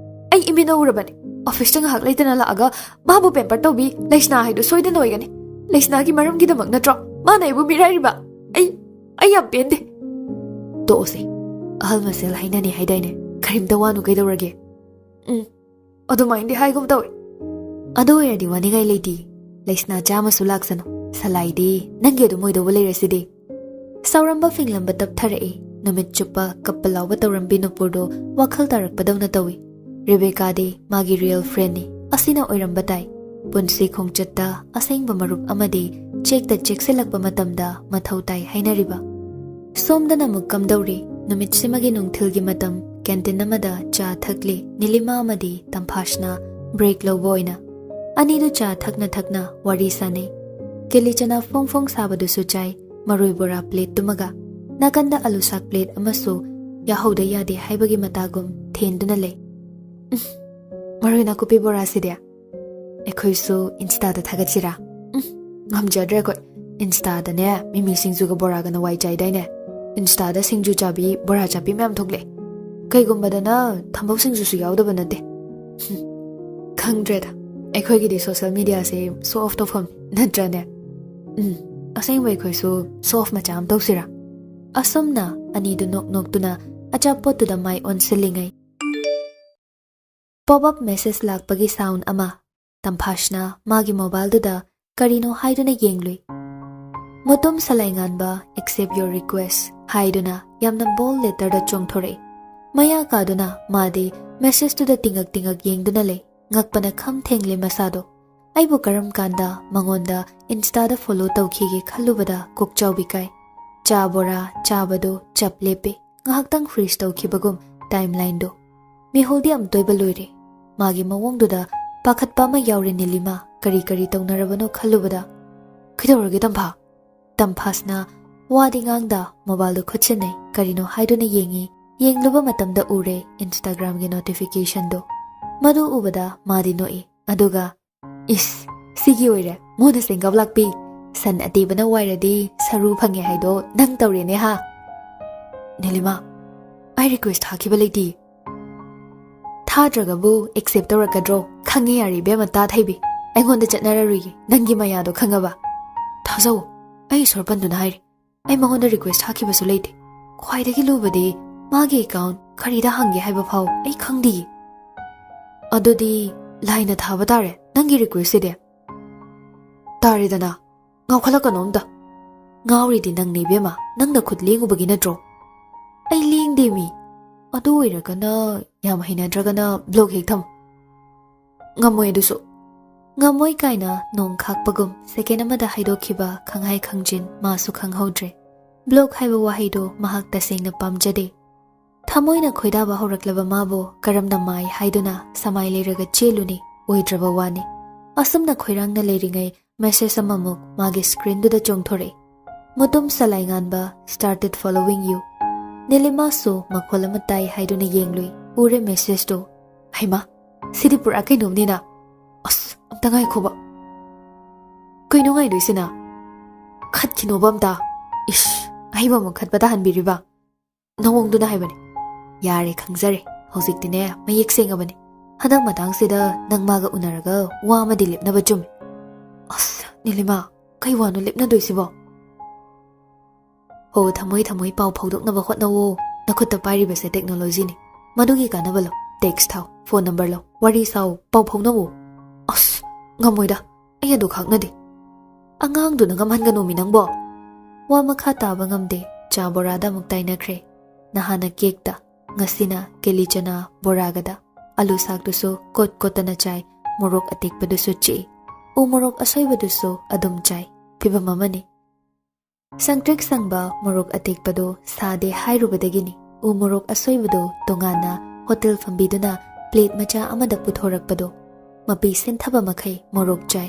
ꯑꯩ ꯏꯃꯤꯠꯅ ꯎꯔꯕꯅꯤ, officeꯇ ꯉꯥꯏꯍꯥꯛ ꯂꯩꯇꯅ ꯂꯥꯛꯑꯒ ꯃꯥꯕꯨ pamper ꯇꯧꯕꯤ ꯂꯩꯁꯅꯥ ꯍꯥꯏꯗꯨ ꯁꯣꯏꯗꯅ ꯑꯣꯏꯒꯅꯤ꯫ ꯂꯩꯁꯅꯥꯒꯤ ꯃꯔꯝꯒꯤꯗꯃꯛ ꯅꯠꯇ꯭ꯔꯣ ꯃꯥꯅ ꯑꯩꯕꯨ ꯃꯤꯔꯥꯏꯔꯤꯕ? ꯑꯩ, ꯑꯩ ꯌꯥꯝ ꯄꯦꯟꯗꯦ꯫ ꯇꯣꯛꯑꯣꯁꯦ, ꯑꯍꯜ ꯃꯁꯦꯜ ꯍꯥꯏꯅꯅꯤ ꯍꯥꯏꯗꯥꯏꯅꯦ, ꯀꯔꯤꯝꯇ ꯋꯥꯅꯨ, ꯀꯩꯗꯧꯔꯒꯦ? ꯎꯝ, ꯑꯗꯨꯃꯥꯏꯅꯗꯤ ꯍꯥꯏꯒꯨꯝ ꯇꯧꯏ꯫ ꯑꯗꯨ ꯑꯣꯏꯔꯗꯤ ꯋꯥꯅꯤꯡꯉꯥꯏ ꯂꯩꯇꯦ꯫ ꯂꯩꯁꯅꯥ ꯆꯥꯝꯃꯁꯨ ꯂꯥꯛꯁꯅꯨ, ꯁꯂꯥꯏꯗꯤ ꯅꯪꯒꯤ ꯑꯗꯨꯝ ꯑꯣꯏꯗꯧꯕ ꯂꯩꯔꯁꯤꯗꯤ꯫ ꯁꯥꯎꯔꯝꯕ ꯐꯤꯡꯂꯝꯕ ꯇꯞꯊꯔꯛꯏ꯫ ꯅꯨꯃꯤꯠ ꯆꯨꯞꯄ ꯀꯞꯄ ꯂꯥꯎꯕ ꯇꯧꯔꯝꯕꯤ ꯅꯨꯄꯨꯔꯗꯨ ꯋꯥꯈꯜ ꯇꯥꯔꯛꯄꯗꯧꯅ ꯇꯧꯏ꯫ ꯔꯦꯕꯦꯀꯥꯗꯤ ꯃꯥꯒꯤ real friendꯅꯤ, ꯑꯁꯤꯅ ꯑꯣꯏꯔꯝꯕ ꯇꯥꯏ꯫ ꯄꯨꯟꯁꯤ ꯈꯣꯡꯆꯠꯇ ꯑꯁꯦꯡꯕ ꯃꯔꯨꯞ ꯑꯃꯗꯤ ꯆꯦꯛꯇ ꯆꯦꯛꯁꯤꯜꯂꯛꯄ ꯃꯇꯝꯗ ꯃꯊꯧ ꯇꯥꯏ ꯍꯥꯏꯅꯔꯤꯕ꯫ ꯁꯣꯝꯗꯅ ꯑꯃꯨꯛ ꯀꯝꯗꯧꯔꯤ? ꯅꯨꯃꯤꯠꯁꯤꯃꯒꯤ ꯅꯨꯡꯊꯤꯜꯒꯤ ꯃꯇꯝ꯫ Canteen ꯑꯃꯗ ꯆꯥ ꯊꯛꯂꯤ ꯅꯤꯂꯤꯃꯥ ꯑꯃꯗꯤ ꯇꯝꯐꯥꯁꯅ꯫ Break ꯂꯧꯕ ꯑꯣꯏꯅ ꯑꯅꯤꯗꯨ ꯆꯥ ꯊꯛꯅ ꯊꯛꯅ ꯋꯥꯔꯤ ꯁꯥꯅꯩ꯫ ꯀꯦꯂꯤ ꯆꯅꯥ ꯐꯣꯡ ꯐꯣꯡ ꯁꯥꯕꯗꯨꯁꯨ ꯆꯥꯏ, ꯃꯔꯣꯏ ꯕꯣꯔꯥ plateꯇꯨꯃꯒ꯫ ꯅꯥꯀꯟꯗ ꯑꯂꯨ ꯁꯥꯛ plate ꯑꯃꯁꯨ ꯌꯥꯍꯧꯗ ꯌꯥꯗꯦ ꯍꯥꯏꯕꯒꯤ ꯃꯇꯥꯒꯨꯝ ꯊꯦꯟꯗꯨꯅ ꯂꯩ꯫ ꯎꯝ, ꯃꯔꯣꯏ ꯅꯥꯀꯨꯞꯄꯤ ꯕꯣꯔꯥꯁꯤꯗꯤ ꯑꯩꯈꯣꯏꯁꯨ Instaꯗ ꯊꯥꯒꯠꯁꯤꯔꯥ? ꯎꯝ, ꯉꯝꯖꯗ꯭ꯔꯦ ꯑꯩꯈꯣꯏ꯫ Instaꯗꯅꯦ ꯃꯤꯃꯤ ꯁꯤꯡꯖꯨꯒ ꯕꯣꯔꯥꯒꯅ ꯋꯥꯏ ꯆꯥꯏꯗꯥꯏꯅꯦ? Instaꯗ ꯁꯤꯡꯖꯨ ꯆꯥꯕꯤ, ꯕꯣꯔꯥ ꯆꯥꯕꯤ ꯃꯌꯥꯝ ꯊꯣꯛꯂꯛꯑꯦ꯫ ꯀꯩꯒꯨꯝꯕꯗꯅ ꯊꯝꯕꯧ ꯁꯤꯡꯖꯨꯁꯨ ꯌꯥꯎꯗꯕ ꯅꯠꯇꯦ꯫ ꯍꯨꯝ, ꯈꯪꯗ꯭ꯔꯦꯗ, ꯑꯩꯈꯣꯏꯒꯤꯗꯤ social mediaꯁꯦ show off ꯇꯧꯐꯝ ꯅꯠꯇ꯭ꯔꯅꯦ? ꯎꯝ, ꯑꯁꯦꯡꯕ ꯑꯩꯈꯣꯏꯁꯨ show off ꯃꯆꯥ ꯑꯃ ꯇꯧꯁꯤꯔꯥ? ꯑꯁꯨꯝꯅ ꯑꯅꯤꯗꯨ ꯅꯣꯛ ꯅꯣꯛꯇꯨꯅ ꯑꯆꯥꯄꯣꯠꯇꯨꯗ ꯃꯥꯏ ꯑꯣꯟꯁꯤꯜꯂꯤꯉꯩ, pop up message ꯂꯥꯛꯄꯒꯤ sound ꯑꯃ꯫ ꯇꯝꯐꯥꯁꯅ ꯃꯥꯒꯤ mobileꯗꯨꯗ ꯀꯔꯤꯅꯣ ꯍꯥꯏꯗꯨꯅ ꯌꯦꯡꯂꯨꯏ꯫ "ꯃꯨꯇꯨꯝ ꯁꯂꯥꯏꯉꯥꯟꯕ, accept your request" ꯍꯥꯏꯗꯨꯅ ꯌꯥꯝꯅ bold letterꯗ ꯆꯣꯡꯊꯣꯔꯛꯏ꯫ ꯃꯌꯥ ꯀꯥꯗꯨꯅ ꯃꯥꯗꯤ messageꯇꯨꯗ ꯇꯤꯡꯉꯛ ꯇꯤꯡꯉꯛ ꯌꯦꯡꯗꯨꯅ ꯂꯩ꯫ ꯉꯛꯄꯅ ꯈꯝ ꯊꯦꯡꯂꯦ ꯃꯁꯥꯗꯣ꯫ ꯑꯩꯕꯨ ꯀꯔꯝ ꯀꯥꯟꯗ ꯃꯉꯣꯟꯗ Insta-ꯗ follow ꯇꯧꯈꯤꯒꯦ ꯈꯜꯂꯨꯕꯗ ꯀꯣꯛꯆꯥꯎꯕꯤ ꯀꯥꯏ꯫ ꯆꯥ ꯕꯣꯔꯥ ꯆꯥꯕꯗꯣ ꯆꯞ ꯂꯦꯞꯄꯦ꯫ ꯉꯥꯏꯍꯥꯛꯇꯪ freeze ꯇꯧꯈꯤꯕꯒꯨꯝ timeline-ꯗꯣ꯫ ꯃꯤꯍꯨꯜꯗꯤ ꯑꯃꯨꯛꯇꯣꯏꯕ ꯂꯣꯏꯔꯦ꯫ ꯃꯥꯒꯤ ꯃꯑꯣꯡꯗꯨꯗ ꯄꯥꯈꯠꯄ ꯑꯃ ꯌꯥꯎꯔꯦ ꯅꯤꯂꯤꯃꯥ꯫ ꯀꯔꯤ ꯀꯔꯤ ꯇꯧꯅꯔꯕꯅꯣ ꯈꯜꯂꯨꯕꯗ꯫ "ꯀꯩꯗꯧꯔꯒꯦ ꯇꯝꯐꯥ?" ꯇꯝꯐꯥꯁꯅ ꯋꯥꯗꯤ ꯉꯥꯡꯗ mobile-ꯗꯨ ꯈꯨꯠꯁꯤꯟꯅꯩ꯫ ꯀꯔꯤꯅꯣ ꯍꯥꯏꯗꯨꯅ ꯌꯦꯡꯉꯤ꯫ ꯌꯦꯡꯂꯨꯕ ꯃꯇꯝꯗ ꯎꯔꯦ Instagram-ꯒꯤ notification-ꯗꯣ꯫ ꯃꯗꯨ ꯎꯕꯗ ꯃꯥꯗꯤ ꯅꯣꯛꯏ꯫ ꯑꯗꯨꯒ, "ꯏꯁ, ꯁꯤꯒꯤ ꯑꯣꯏꯔꯦ ꯃꯣꯟꯅ ꯆꯦꯡꯒꯞ ꯂꯥꯛꯄꯤ꯫ ꯁꯟ ꯑꯇꯦꯕꯅ ꯋꯥꯏꯔꯗꯤ ꯁꯔꯨ ꯐꯪꯉꯦ ꯍꯥꯏꯗꯣ ꯅꯪ ꯇꯧꯔꯦꯅꯦ ꯍꯥ?" "ꯅꯤꯂꯤꯃꯥ, ꯑꯩ request ꯊꯥꯈꯤꯕ ꯂꯩꯇꯦ꯫" "ꯊꯥꯗ꯭ꯔꯒꯕꯨ accept ꯇꯧꯔꯛꯀꯗ꯭ꯔꯣ? ꯈꯪꯉꯦ ꯌꯥꯔꯦ ꯏꯕꯦꯝꯃ ꯇꯥ ꯊꯩꯕꯤ꯫ ꯑꯩꯉꯣꯟꯗ ꯆꯠꯅꯔꯔꯣꯏꯒꯦ ꯅꯪꯒꯤ ꯃꯌꯥꯗꯣ ꯈꯪꯉꯕ?" "ꯊꯥꯖꯧ, ꯑꯩ ꯏꯁꯣꯔ ꯄꯟꯗꯨꯅ ꯍꯥꯏꯔꯤ, ꯑꯩ ꯃꯉꯣꯟꯗ request ꯊꯥꯈꯤꯕꯁꯨ ꯂꯩꯇꯦ꯫ ꯈ꯭ꯋꯥꯏꯗꯒꯤ ꯂꯨꯕꯗꯤ ꯃꯥꯒꯤ account ꯀꯔꯤꯗ ꯍꯥꯡꯒꯦ ꯍꯥꯏꯕ ꯐꯥꯎ ꯑꯩ ꯈꯪꯗꯤꯌꯦ꯫" "ꯑꯗꯨꯗꯤ ꯂꯥꯏꯅ ꯊꯥꯕ ꯇꯥꯔꯦ ꯅꯪꯒꯤ request-ꯁꯤꯗꯤ꯫" "ꯇꯥꯔꯦꯗꯅ, ꯉꯥꯎꯈꯠꯂꯛꯀꯅꯣ ꯑꯝꯇ꯫ ꯉꯥꯎꯔꯤꯗꯤ ꯅꯪꯅꯦ ꯏꯕꯦꯝꯃ, ꯅꯪꯅ ꯈꯨꯠ ꯂꯦꯡꯉꯨꯕꯒꯤ ꯅꯠꯇ꯭ꯔꯣ?" "ꯑꯩ ꯂꯦꯡꯗꯦ ꯃꯤ꯫ ꯑꯗꯨ ꯑꯣꯏꯔꯒꯅ ꯌꯥꯝ ꯍꯩꯅꯗ꯭ꯔꯒꯅ block ꯍꯦꯛ ꯊꯝꯃꯨ꯫" "ꯉꯝꯃꯣꯏ ꯑꯗꯨꯁꯨ꯫" "ꯉꯝꯃꯣꯏ" ꯀꯥꯏꯅ ꯅꯣꯡ ꯈꯥꯛꯄꯒꯨꯝ second ꯑꯃꯗ ꯍꯥꯏꯗꯣꯛꯈꯤꯕ ꯈꯪꯍꯥꯏ ꯈꯪꯖꯤꯟ ꯃꯥꯁꯨ ꯈꯪꯍꯧꯗ꯭ꯔꯦ꯫ Block ꯍꯥꯏꯕ ꯋꯥꯍꯩꯗꯣ ꯃꯍꯥꯛ ꯇꯁꯦꯡꯅ ꯄꯥꯝꯖꯗꯦ꯫ ꯊꯃꯣꯏꯅ ꯈꯣꯏꯗꯥꯕ ꯍꯧꯔꯛꯂꯕ ꯃꯥꯕꯨ ꯀꯔꯝꯅ ꯃꯥꯏ ꯍꯥꯏꯗꯨꯅ ꯁꯃꯥꯏ ꯂꯩꯔꯒ ꯆꯦꯜꯂꯨꯅꯤ? ꯑꯣꯏꯗ꯭ꯔꯕ ꯋꯥꯅꯤ꯫ ꯑꯁꯨꯝꯅ ꯈꯣꯏꯔꯥꯡꯅ ꯂꯩꯔꯤꯉꯩ message ꯑꯃꯃꯨꯛ ꯃꯥꯒꯤ screen-ꯗꯨꯗ ꯆꯣꯡꯊꯣꯔꯛꯏ꯫ "Mutum ꯁꯂꯥꯏꯉꯥꯟꯕ started following you꯫" ꯅꯤꯂꯤꯃꯥꯁꯨ ꯃꯈꯣꯜ ꯑꯃ ꯇꯥꯏ ꯍꯥꯏꯗꯨꯅ ꯌꯦꯡꯂꯨꯏ꯫ ꯎꯔꯦ message-ꯇꯨ꯫ "ꯍꯩꯃꯥ, ꯁꯤꯗꯤ ꯄꯨꯔꯥ ꯀꯩꯅꯣꯝꯅꯤꯅ꯫ ꯑꯁ, ꯑꯝꯇ ꯉꯥꯏꯈꯣꯕ꯫ ꯀꯩꯅꯣ ꯉꯥꯏꯗꯣꯏꯁꯤꯅ? ꯈꯠꯈꯤꯅꯣꯕ ꯑꯝꯇ꯫ ꯏꯁ, ꯑꯍꯩꯕ ꯑꯃ ꯈꯠꯄ ꯇꯥꯍꯟꯕꯤꯔꯤꯕ?" "ꯅꯋꯣꯡꯗꯨꯅ ꯍꯥꯏꯕꯅꯤ꯫" "ꯌꯥꯔꯦ, ꯈꯪꯖꯔꯦ꯫ ꯍꯧꯖꯤꯛꯇꯤꯅꯦ ꯃꯌꯦꯛ ꯁꯦꯡꯉꯕꯅꯤ꯫ ꯍꯟꯗꯛ ꯃꯇꯥꯡꯁꯤꯗ ꯅꯪ ꯃꯥꯒ ꯎꯅꯔꯒ ꯋꯥ ꯑꯃꯗꯤ ꯂꯦꯞꯅꯕ ꯆꯨꯝꯃꯤ꯫" "ꯑꯁ, ꯅꯤꯂꯤꯃꯥ, ꯀꯩ ꯋꯥꯅꯣ ꯂꯦꯞꯅꯗꯣꯏꯁꯤꯕꯣ?" "ꯍꯣ, ꯊꯃꯣꯏ ꯊꯃꯣꯏ ꯄꯥꯎ ꯐꯥꯎꯗꯣꯛꯅꯕ ꯍꯣꯠꯅꯧꯋꯣ꯫ ꯅꯈꯨꯠꯇ ꯄꯥꯏꯔꯤꯕꯁꯦ technology-ꯅꯤ꯫ ꯃꯗꯨꯒꯤ ꯀꯥꯟꯅꯕ ꯂꯧ꯫ Text ꯊꯥꯎ, phone number ꯂꯧ, ꯋꯥꯔꯤ ꯁꯥꯎ, ꯄꯥꯎ ꯐꯥꯎꯅꯧꯋꯣ꯫" "ꯑꯁ, ꯉꯝꯃꯣꯏꯗ, ꯑꯩ ꯑꯗꯨ ꯈꯥꯛꯅꯗꯦ꯫ ꯑꯉꯥꯡꯗꯨꯅ ꯉꯝꯍꯟꯒꯅꯣꯃꯤ ꯅꯪꯕꯣ꯫" ꯋꯥ ꯃꯈꯥ ꯇꯥꯕ ꯉꯝꯗꯦ꯫ ꯆꯥ ꯕꯣꯔꯥꯗ ꯑꯃꯨꯛ ꯇꯥꯏꯅꯈ꯭ꯔꯦ꯫ ꯅꯍꯥꯟꯅ cake-ꯇ, ꯉꯁꯤꯅ ꯀꯦꯂꯤ ꯆꯅꯥ ꯕꯣꯔꯥꯒꯗ꯫ ꯑꯂꯨ ꯁꯥꯛꯇꯨꯁꯨ ꯀꯣꯠ ꯀꯣꯠꯇꯅ ꯆꯥꯏ, ꯃꯣꯔꯣꯛ ꯑꯇꯦꯛꯄꯗꯨꯁꯨ ꯆꯤꯛꯏ, ꯎ ꯃꯣꯔꯣꯛ ꯑꯁꯣꯏꯕꯗꯨꯁꯨ ꯑꯗꯨꯝ ꯆꯥꯏ꯫ ꯐꯤꯚꯝ ꯑꯃꯅꯤ꯫ ꯁꯪꯇ꯭ꯔꯤꯛ ꯁꯪꯕ ꯃꯣꯔꯣꯛ ꯑꯇꯦꯛꯄꯗꯣ ꯁꯥꯗꯦ ꯍꯥꯏꯔꯨꯕꯗꯒꯤꯅꯤ ꯎ ꯃꯣꯔꯣꯛ ꯑꯁꯣꯏꯕꯗꯣ ꯇꯣꯉꯥꯟꯅ ꯍꯣꯇꯦꯜ ꯐꯝꯕꯤꯗꯨꯅ ꯄ꯭ꯂꯦꯠ ꯃꯆꯥ ꯑꯃꯗ ꯄꯨꯊꯣꯔꯛꯄꯗꯣ꯫ ꯃꯄꯤ ꯁꯤꯟꯊꯕ ꯃꯈꯩ ꯃꯣꯔꯣꯛ ꯆꯥꯏ꯫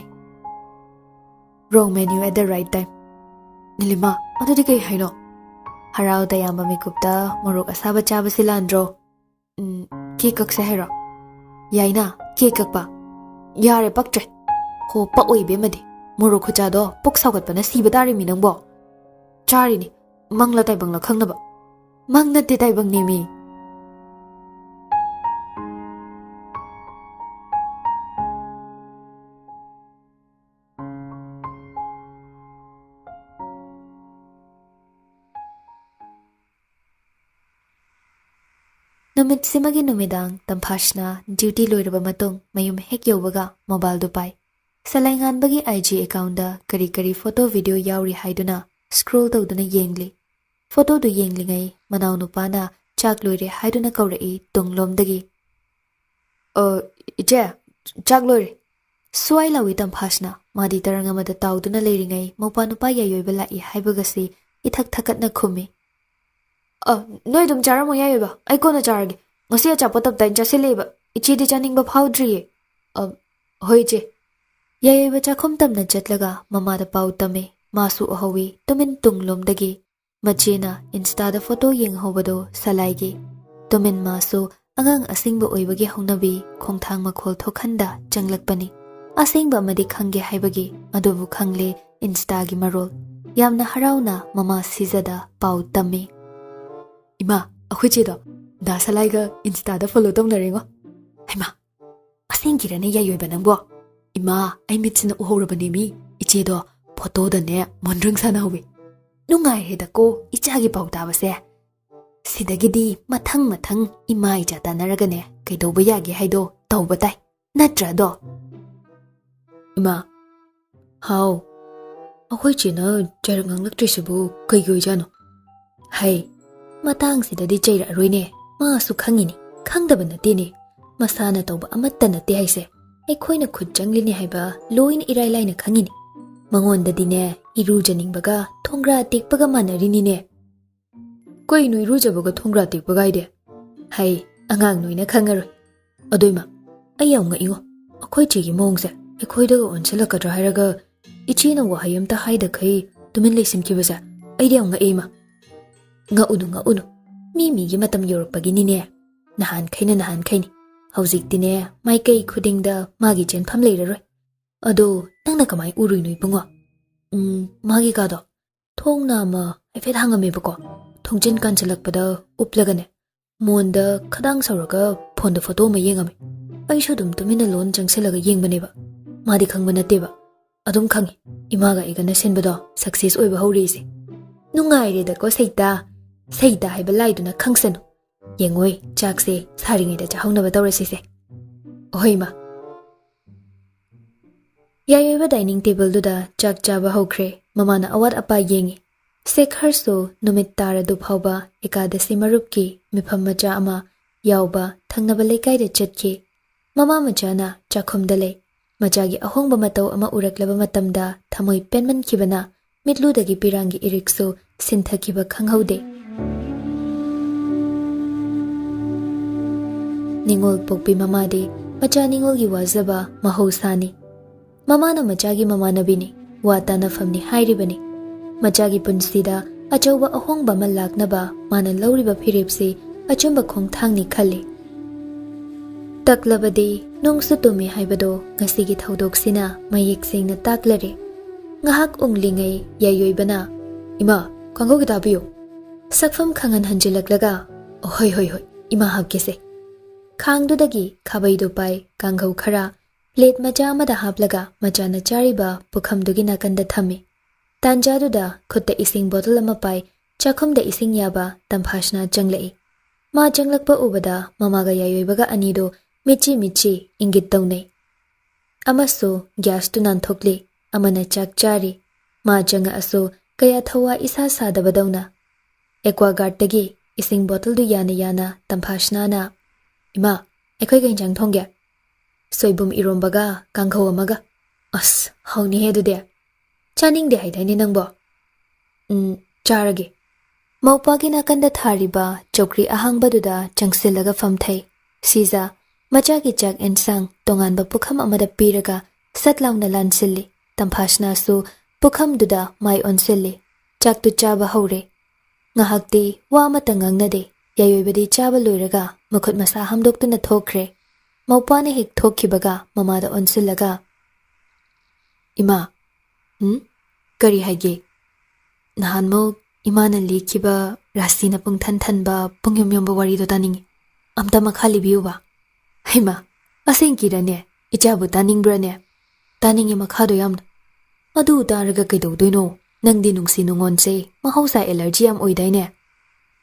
Wrong menu at the right time. ꯅꯤꯂꯤꯃꯥ, ꯑꯗꯨꯗꯤ ꯀꯩ ꯍꯥꯏꯅꯣ? ꯍꯔꯥꯎ ꯇꯌꯥꯝꯕ ꯃꯤꯀꯨꯞꯇ ꯃꯣꯔꯣꯛ ꯑꯁꯥꯕ ꯆꯥꯕꯁꯤ ꯂꯥꯟꯗ꯭ꯔꯣ? ꯎꯝ, ꯀꯦꯛ ꯀꯛꯁꯦ ꯍꯥꯏꯔꯣ? ꯌꯥꯏꯅ, ꯀꯦꯛ ꯀꯛꯄ? ꯌꯥꯔꯦ, ꯄꯛꯇ꯭ꯔꯦ꯫ ꯍꯣ, ꯄꯛꯑꯣꯏ ꯏꯕꯦꯝꯃꯗꯤ꯫ ꯃꯣꯔꯣꯛ ꯈꯨꯆꯥꯗꯣ ꯄꯨꯛ ꯁꯥꯎꯒꯠꯄꯅ ꯁꯤꯕ ꯇꯥꯔꯦꯃꯤ ꯅꯪꯕꯣ꯫ ꯆꯥꯔꯤꯅꯤ, ꯃꯪꯂ ꯇꯥꯏꯕꯪꯂ ꯈꯪꯅꯕ꯫ ꯃꯪ ꯅꯠꯇꯦ, ꯇꯥꯏꯕꯪꯅꯦꯃꯤ꯫ ꯅꯨꯃꯤꯠꯁꯤꯃꯒꯤ ꯅꯨꯃꯤꯗꯥꯡ ꯇꯝꯐꯥꯁꯅ ꯗ꯭ꯌꯨꯇꯤ ꯂꯣꯏꯔꯕ ꯃꯇꯨꯡ ꯃꯌꯨꯝ ꯍꯦꯛ ꯌꯧꯕꯒ ꯃꯣꯕꯥꯏꯜꯗꯨ ꯄꯥꯏ꯫ ꯁꯂꯥꯏꯉꯥꯟꯕꯒꯤ ꯑꯥꯏ ꯖꯤ ꯑꯦꯀꯥꯎꯟꯗ ꯀꯔꯤ ꯀꯔꯤ ꯐꯣꯇꯣ ꯚꯤꯗꯤꯑꯣ ꯌꯥꯎꯔꯤ ꯍꯥꯏꯗꯨꯅ ꯁ꯭ꯀ꯭ꯔꯣꯜ ꯇꯧꯗꯨꯅ ꯌꯦꯡꯂꯤ꯫ ꯐꯣꯇꯣꯗꯨ ꯌꯦꯡꯂꯤꯉꯩ ꯃꯅꯥꯎꯅꯨꯄꯥꯅ ꯆꯥꯛ ꯂꯣꯏꯔꯦ ꯍꯥꯏꯗꯨꯅ ꯀꯧꯔꯛꯏ ꯇꯨꯡꯂꯣꯝꯗꯒꯤ꯫ "ꯑ, ꯏꯆꯦ, ꯆꯥꯛ ꯂꯣꯏꯔꯦ꯫" ꯁ꯭ꯋꯥꯏ ꯂꯥꯎꯏ ꯇꯝꯐꯥꯁꯅ꯫ ꯃꯥꯗꯤ ꯇꯔꯪ ꯑꯃꯗ ꯇꯥꯎꯗꯨꯅ ꯂꯩꯔꯤꯉꯩ ꯃꯧꯄꯥ ꯅꯨꯄꯥ ꯌꯥꯏꯑꯣꯏꯕ ꯂꯥꯛꯏ ꯍꯥꯏꯕꯒꯁꯤ ꯏꯊꯛ ꯊꯛꯀꯠꯅ ꯈꯨꯝꯃꯤ꯫ "ꯑ, ꯅꯣꯏ ꯑꯗꯨꯝ ꯆꯥꯔꯝꯃꯣ ꯌꯥꯏꯑꯣꯏꯕ, ꯑꯩ ꯀꯣꯟꯅ ꯆꯥꯔꯒꯦ꯫ ꯉꯁꯤ ꯑꯆꯥꯄꯣꯠ ꯇꯞꯇꯥꯏꯅ ꯆꯥꯁꯤꯜꯂꯛꯑꯦꯕ꯫ ꯏꯆꯦꯗꯤ ꯆꯥꯅꯤꯡꯕ ꯐꯥꯎꯗ꯭ꯔꯤꯌꯦ꯫" "ꯑ, ꯍꯣꯏ ꯏꯆꯦ꯫" ꯌꯥꯏꯑꯣꯏꯕ ꯆꯥꯛꯈꯨꯝ ꯇꯝꯅ ꯆꯠꯂꯒ ꯃꯃꯥꯗ ꯄꯥꯎ ꯇꯝꯃꯤ꯫ ꯃꯥꯁꯨ ꯎꯍꯧꯏ ꯇꯨꯃꯤꯟ ꯇꯨꯡꯂꯣꯝꯗꯒꯤ꯫ ꯃꯆꯦꯅ ꯏꯟꯁꯇꯥꯗ ꯐꯣꯇꯣ ꯌꯦꯡꯍꯧꯕꯗꯣ ꯁꯂꯥꯏꯒꯤ꯫ ꯇꯨꯃꯤꯟ ꯃꯥꯁꯨ ꯑꯉꯥꯡ ꯑꯁꯤꯡꯕ ꯑꯣꯏꯕꯒꯤ ꯍꯧꯅꯕꯤ ꯈꯣꯡꯊꯥꯡ ꯃꯈꯣꯜ ꯊꯣꯛꯍꯟꯗ ꯆꯪꯂꯛꯄꯅꯤ꯫ ꯑꯁꯦꯡꯕ ꯑꯃꯗꯤ ꯈꯪꯒꯦ ꯍꯥꯏꯕꯒꯤ, ꯑꯗꯨꯕꯨ ꯈꯪꯂꯦ ꯏꯟꯁꯇꯥꯒꯤ ꯃꯔꯣꯜ꯫ ꯌꯥꯝꯅ ꯍꯔꯥꯎꯅ ꯃꯃꯥ ꯁꯤꯖꯗ ꯄꯥꯎ ꯇꯝꯃꯤ꯫ "ꯏꯃꯥ, ꯑꯩꯈꯣꯏ ꯆꯦꯗꯣ ꯗꯥ ꯁꯂꯥꯏꯒ ꯏꯟꯁꯇꯥꯗ ꯐꯣꯂꯣ ꯇꯧꯅꯔꯦꯉꯣ꯫" "ꯍꯩꯃꯥ, ꯑꯁꯦꯡꯀꯤꯔꯅꯦ ꯌꯥꯏꯑꯣꯏꯕ ꯅꯪꯕꯣ?" "ꯏꯃꯥ, ꯑꯩ ꯃꯤꯠꯁꯤꯅ ꯎꯍꯧꯔꯕꯅꯦꯃꯤ, ꯏꯆꯦꯗꯣ ꯐꯣꯇꯣꯗꯅꯦ ꯃꯣꯟꯗ꯭ꯔꯪ ꯁꯥꯟꯅꯍꯧꯋꯤ꯫" "ꯅꯨꯡꯉꯥꯏꯔꯦꯗꯀꯣ ꯏꯆꯥꯒꯤ ꯄꯥꯎ ꯇꯥꯕꯁꯦ꯫ ꯁꯤꯗꯒꯤꯗꯤ ꯃꯊꯪ ꯃꯊꯪ ꯏꯃꯥ ꯏꯆꯥ ꯇꯥꯟꯅꯔꯒꯅꯦ ꯀꯩꯗꯧꯕ ꯌꯥꯒꯦ ꯍꯥꯏꯗꯣ ꯇꯧꯕ ꯇꯥꯏ, ꯅꯠꯇ꯭ꯔꯗꯣ?" "ꯏꯃꯥ, ꯍꯥꯎ, ꯑꯩꯈꯣꯏ ꯆꯦꯅ ꯆꯩꯔꯛ ꯉꯥꯡꯂꯛꯇ꯭ꯔꯤꯁꯤꯕꯨ ꯀꯩꯒꯤ ꯑꯣꯏꯖꯥꯠꯅꯣ?" "ꯍꯩ, ꯃꯇꯥꯡꯁꯤꯗꯗꯤ ꯆꯩꯔꯛꯑꯔꯣꯏꯅꯦ, ꯃꯥꯁꯨ ꯈꯪꯉꯤꯅꯦ, ꯈꯪꯗꯕ ꯅꯠꯇꯦꯅꯦ꯫ ꯃꯁꯥꯅ ꯇꯧꯕ ꯑꯃꯠꯇ ꯅꯠꯇꯦ ꯍꯥꯏꯁꯦ꯫ ꯑꯩꯈꯣꯏꯅ ꯈꯨꯠ ꯆꯪꯂꯤꯅꯤ ꯍꯥꯏꯕ ꯂꯣꯏꯅ ꯏꯔꯥꯏ ꯂꯥꯏꯅ ꯈꯪꯉꯤꯅꯤ꯫ ꯃꯉꯣꯟꯗꯗꯤꯅꯦ, ꯏꯔꯨꯖꯅꯤꯡꯕꯒ ꯊꯣꯡꯒ꯭ꯔꯥ ꯇꯦꯛꯄꯒ ꯃꯥꯟꯅꯔꯤꯅꯤꯅꯦ꯫ "ꯀꯩꯅꯣ ꯏꯔꯨꯖꯕꯒ ꯊꯣꯡꯒ꯭ꯔꯥ ꯇꯦꯛꯄꯒ ꯍꯥꯏꯗꯤ?" ꯍꯩ, ꯑꯉꯥꯡ ꯅꯣꯏꯅ ꯈꯪꯉꯔꯣꯏ꯫ ꯑꯗꯨꯏꯃ, ꯑꯩ ꯌꯥꯝ ꯉꯛꯏꯉꯣ꯫ ꯑꯩꯈꯣꯏ ꯆꯦꯒꯤ ꯃꯑꯣꯡꯁꯦ ꯑꯩꯈꯣꯏꯗꯒ ꯑꯣꯟꯁꯤꯜꯂꯛꯀꯗ꯭ꯔꯥ ꯍꯥꯏꯔꯒ, ꯏꯆꯦꯅ ꯋꯥꯍꯩ ꯑꯝꯇ ꯍꯥꯏꯗꯈꯩ ꯇꯨꯃꯤꯟ ꯂꯩꯁꯤꯟꯈꯤꯕꯁꯦ ꯑꯩꯗꯤ ꯌꯥꯝ ꯉꯛꯏꯃ꯫ ꯉꯛꯎꯅꯨ, ꯉꯛꯎꯅꯨ꯫ ꯃꯤ ꯃꯤꯒꯤ ꯃꯇꯝ ꯌꯧꯔꯛꯄꯒꯤꯅꯤꯅꯦ꯫ ꯅꯍꯥꯟꯈꯩꯅ ꯅꯍꯥꯟꯈꯩꯅꯤ꯫ ꯍꯧꯖꯤꯛꯇꯤꯅꯦ, ꯃꯥꯏꯀꯩ ꯈꯨꯗꯤꯡꯗ ꯃꯥꯒꯤ ꯆꯦꯟꯐꯝ ꯂꯩꯔꯔꯣꯏ꯫ ꯑꯗꯣ ꯅꯪꯅ ꯀꯃꯥꯏ ꯎꯔꯨꯏꯅꯣ ꯏꯕꯨꯡꯉꯣ? ꯎꯝ, ꯃꯥꯒꯤ ꯀꯥꯗꯣ ꯊꯣꯡꯅ ꯑꯃ ꯍꯥꯏꯐꯦꯠ ꯍꯥꯡꯉꯝꯃꯦꯕꯀꯣ꯫ ꯊꯣꯡꯖꯤꯟ ꯀꯥꯟꯁꯤꯜꯂꯛꯄꯗ ꯎꯞꯂꯒꯅꯦ, ꯃꯣꯟꯗ ꯈꯗꯥꯡ ꯁꯧꯔꯒ ꯐꯣꯟꯗ ꯐꯣꯇꯣ ꯑꯃ ꯌꯦꯡꯉꯝꯃꯦ꯫ ꯑꯩꯁꯨ ꯑꯗꯨꯝ ꯇꯨꯃꯤꯟꯅ ꯂꯣꯟ ꯆꯪꯁꯤꯜꯂꯒ ꯌꯦꯡꯕꯅꯦꯕ꯫ ꯃꯥꯗꯤ ꯈꯪꯕ ꯅꯠꯇꯦꯕ꯫ ꯑꯗꯨꯝ ꯈꯪꯉꯤ, ꯏꯃꯥꯒ ꯑꯩꯒꯅ ꯁꯤꯟꯕꯗꯣ ꯁꯛꯁꯦꯁ ꯑꯣꯏꯕ ꯍꯧꯔꯛꯏꯁꯦ꯫ ꯅꯨꯡꯉꯥꯏꯔꯦꯗꯀꯣ ꯁꯩꯇꯥ꯫ ꯁꯩꯇꯥ ꯍꯥꯏꯕ ꯂꯥꯏꯗꯨꯅ ꯈꯪꯁꯅꯨ꯫ ꯌꯦꯡꯉꯣꯏ, ꯆꯥꯛꯁꯦ ꯁꯥꯔꯤꯉꯩꯗ ꯆꯥꯍꯧꯅꯕ ꯇꯧꯔꯁꯤꯁꯦ꯫ ꯑꯍꯣꯏ, ꯏꯃꯥ꯫ ꯌꯥꯏꯑꯣꯏꯕ ꯗꯥꯏꯅꯤꯡ ꯇꯦꯕꯜꯗꯨꯗ ꯆꯥꯛ ꯆꯥꯕ ꯍꯧꯈ꯭ꯔꯦ꯫ ꯃꯃꯥꯅ ꯑꯋꯥꯠ ꯑꯄꯥ ꯌꯦꯡꯉꯤ꯫ ꯁꯦꯈꯔꯁꯨ ꯅꯨꯃꯤꯠ ꯇꯥꯔꯗꯨ ꯐꯥꯎꯕ ꯑꯦꯀꯥꯗꯁꯤ ꯃꯔꯨꯞꯀꯤ ꯃꯤꯐꯝ ꯃꯆꯥ ꯑꯃ ꯌꯥꯎꯕ ꯊꯪꯅꯕ ꯂꯩꯀꯥꯏꯗ ꯆꯠꯈꯤ꯫ ꯃꯃꯥ ꯃꯆꯥꯅ ꯆꯥꯛꯈꯨꯝꯗ ꯂꯩ꯫ ꯃꯆꯥꯒꯤ ꯑꯍꯣꯡꯕ ꯃꯇꯧ ꯑꯃ ꯎꯔꯛꯂꯕ ꯃꯇꯝꯗ ꯊꯃꯣꯏ ꯄꯦꯟꯃꯟꯈꯤꯕꯅ ꯃꯤꯠꯂꯨꯗꯒꯤ ꯄꯤꯔꯥꯡꯒꯤ ꯏꯔꯤꯛꯁꯨ ꯁꯤꯟꯊꯈꯤꯕ ꯈꯪꯍꯧꯗꯦ꯫ ꯅꯤꯉꯣꯜ ꯄꯣꯛꯄꯤ ꯃꯃꯥꯗꯤ ꯃꯆꯥ ꯅꯤꯉꯣꯜꯒꯤ ꯋꯥꯖꯕ ꯃꯍꯧꯁꯥꯅꯤ꯫ ꯃꯃꯥꯅ ꯃꯆꯥꯒꯤ ꯃꯃꯥꯟꯅꯕꯤꯅꯤ, ꯋꯥ ꯇꯥꯅꯐꯝꯅꯤ ꯍꯥꯏꯔꯤꯕꯅꯤ꯫ ꯃꯆꯥꯒꯤ ꯄꯨꯟꯁꯤꯗ ꯑꯆꯧꯕ ꯑꯍꯣꯡꯕ ꯑꯃ ꯂꯥꯛꯅꯕ ꯃꯥꯅ ꯂꯧꯔꯤꯕ ꯐꯤꯔꯦꯞꯁꯤ ꯑꯆꯨꯝꯕ ꯈꯣꯡꯊꯥꯡꯅꯤ ꯈꯜꯂꯤ꯫ ꯇꯛꯂꯕꯗꯤ ꯅꯣꯡꯁꯨ ꯇꯨꯝꯃꯤ ꯍꯥꯏꯕꯗꯣ ꯉꯁꯤꯒꯤ ꯊꯧꯗꯣꯛꯁꯤꯅ ꯃꯌꯦꯛ ꯁꯦꯡꯅ ꯇꯥꯛꯂꯔꯦ꯫ ꯉꯥꯏꯍꯥꯛ ꯎꯪꯂꯤꯉꯩ ꯌꯥꯏꯑꯣꯏꯕꯅ, "ꯏꯃꯥ, ꯀꯥꯡꯍꯧ ꯈꯤꯇ ꯍꯥꯞꯄꯤꯌꯨ꯫" ꯁꯛꯐꯝ ꯈꯪꯍꯟ ꯍꯟꯖꯤꯜꯂꯛꯂꯒ, "ꯍꯣꯏ, ꯍꯣꯏ, ꯍꯣꯏ, ꯏꯃꯥ ꯍꯥꯞꯀꯦꯁꯦ꯫" ꯈꯥꯡꯗꯨꯗꯒꯤ ꯈꯥꯕꯩꯗꯨ ꯄꯥꯏ, ꯀꯥꯡꯍꯧ ꯈꯔ ꯄ꯭ꯂꯦꯠ ꯃꯆꯥ ꯑꯃꯗ ꯍꯥꯞꯂꯒ ꯃꯆꯥꯅ ꯆꯥꯔꯤꯕ ꯄꯨꯈꯝꯗꯨꯒꯤ ꯅꯥꯀꯟꯗ ꯊꯝꯃꯤ꯫ ꯇꯥꯟꯖꯥꯗꯨꯗ ꯈꯨꯠꯇ ꯏꯁꯤꯡ ꯕꯣꯇꯜ ꯑꯃ ꯄꯥꯏ, ꯆꯥꯛꯈꯨꯝꯗ ꯏꯁꯤꯡ ꯌꯥꯕ ꯇꯝꯐꯥꯁꯅꯥ ꯆꯪꯂꯛꯏ꯫ ꯃꯥ ꯆꯪꯂꯛꯄ ꯎꯕꯗ ꯃꯃꯥꯒ ꯌꯥꯏꯑꯣꯏꯕꯒ ꯑꯅꯤꯗꯨ ꯃꯤꯠꯆꯤ ꯃꯤꯠꯆꯤ ꯏꯪꯒꯤꯠ ꯇꯧꯅꯩ꯫ ꯑꯃꯁꯨ ꯒ꯭ꯌꯥꯁꯇꯨ ꯅꯥꯟꯊꯣꯛꯂꯤ, ꯑꯃꯅ ꯆꯥꯛ ꯆꯥꯔꯤ꯫ ꯃꯥ ꯆꯪꯉꯛꯑꯁꯨ ꯀꯌꯥ ꯊꯋꯥ ꯏꯁꯥ ꯁꯥꯗꯕꯗꯧꯅ꯫ ꯑꯦꯀ꯭ꯋꯥꯒꯥꯔꯗꯇꯒꯤ ꯏꯁꯤꯡ ꯕꯣꯇꯜꯗꯨ ꯌꯥꯅ ꯌꯥꯅ ꯇꯝꯐꯥꯁꯅꯥꯅ, "ꯏꯃꯥ, ꯑꯩꯈꯣꯏ ꯀꯩ ꯏꯟꯖꯥꯡ ꯊꯣꯡꯒꯦ? ꯁꯣꯏꯕꯨꯝ ꯏꯔꯣꯝꯕꯒ ꯀꯥꯡꯍꯧ ꯑꯃꯒ꯫ ꯑꯁ, ꯍꯥꯎꯅꯤꯍꯦ ꯑꯗꯨꯗꯤ꯫ ꯆꯥꯅꯤꯡꯗꯦ ꯍꯥꯏꯗꯥꯏꯅꯦ ꯅꯪꯕꯣ? ꯎꯝ, ꯆꯥꯔꯒꯦ꯫ ꯃꯧꯄꯥꯒꯤ ꯅꯥꯀꯟꯗ ꯊꯥꯔꯤꯕ ꯆꯧꯀ꯭ꯔꯤ ꯑꯍꯥꯡꯕꯗꯨꯗ ꯆꯪꯁꯤꯜꯂꯒ ꯐꯝꯊꯩ꯫ ꯁꯤꯖ ꯃꯆꯥꯒꯤ ꯆꯥꯛ ꯑꯦꯟꯁꯥꯡ ꯇꯣꯉꯥꯟꯕ ꯄꯨꯈꯝ ꯑꯃꯗ ꯄꯤꯔꯒ ꯁꯠ ꯂꯥꯎꯅ ꯂꯥꯟꯁꯤꯜꯂꯤ꯫ ꯇꯝꯐꯥꯁꯅꯥꯁꯨ ꯄꯨꯈꯝꯗꯨꯗ ꯃꯥꯏ ꯑꯣꯟꯁꯤꯜꯂꯤ꯫ ꯆꯥꯛꯇꯨ ꯆꯥꯕ ꯍꯧꯔꯦ꯫ ꯉꯥꯏꯍꯥꯛꯇꯤ ꯋꯥ ꯑꯃꯠꯇ ꯉꯥꯡꯅꯗꯦ꯫ ꯌꯥꯏꯑꯣꯏꯕꯗꯤ ꯆꯥꯕ ꯂꯣꯏꯔꯒ ꯃꯈꯨꯠ ꯃꯁꯥ ꯍꯥꯝꯗꯣꯛꯇꯨꯅ ꯊꯣꯛꯈ꯭ꯔꯦ꯫ ꯃꯧꯄꯥꯅ ꯍꯦꯛ ꯊꯣꯛꯈꯤꯕꯒ ꯃꯃꯥꯗ ꯑꯣꯟꯁꯤꯜꯂꯒ, "ꯏꯃꯥ, ꯎꯝ? ꯀꯔꯤ ꯍꯥꯏꯒꯦ? ꯅꯍꯥꯟꯃꯨꯛ ꯏꯃꯥꯅ ꯂꯤꯈꯤꯕ ꯔꯥꯁꯤꯅ ꯄꯨꯡꯊꯟ ꯊꯟꯕ, ꯄꯨꯡꯌꯣꯝ ꯌꯣꯝꯕ ꯋꯥꯔꯤꯗꯣ ꯇꯥꯅꯤꯡꯉꯤ꯫ ꯑꯝꯇ ꯃꯈꯥ ꯂꯤꯕꯤꯌꯨꯕ꯫" "ꯍꯩꯃꯥ, ꯑꯁꯦꯡꯀꯤꯔꯅꯦ? ꯏꯆꯥꯕꯨ ꯇꯥꯅꯤꯡꯕ꯭ꯔꯅꯦ?" "ꯇꯥꯅꯤꯡꯉꯤ ꯃꯈꯥꯗꯣ ꯌꯥꯝꯅ꯫" "ꯑꯗꯨ ꯇꯥꯔꯒ ꯀꯩꯗꯧꯗꯣꯏꯅꯣ? ꯅꯪꯗꯤ ꯅꯨꯡꯁꯤ ꯅꯨꯡꯉꯣꯟꯁꯦ ꯃꯍꯧꯁꯥ ꯑꯦꯂꯔꯖꯤ ꯌꯥꯝ ꯑꯣꯏꯗꯥꯏꯅꯦ?"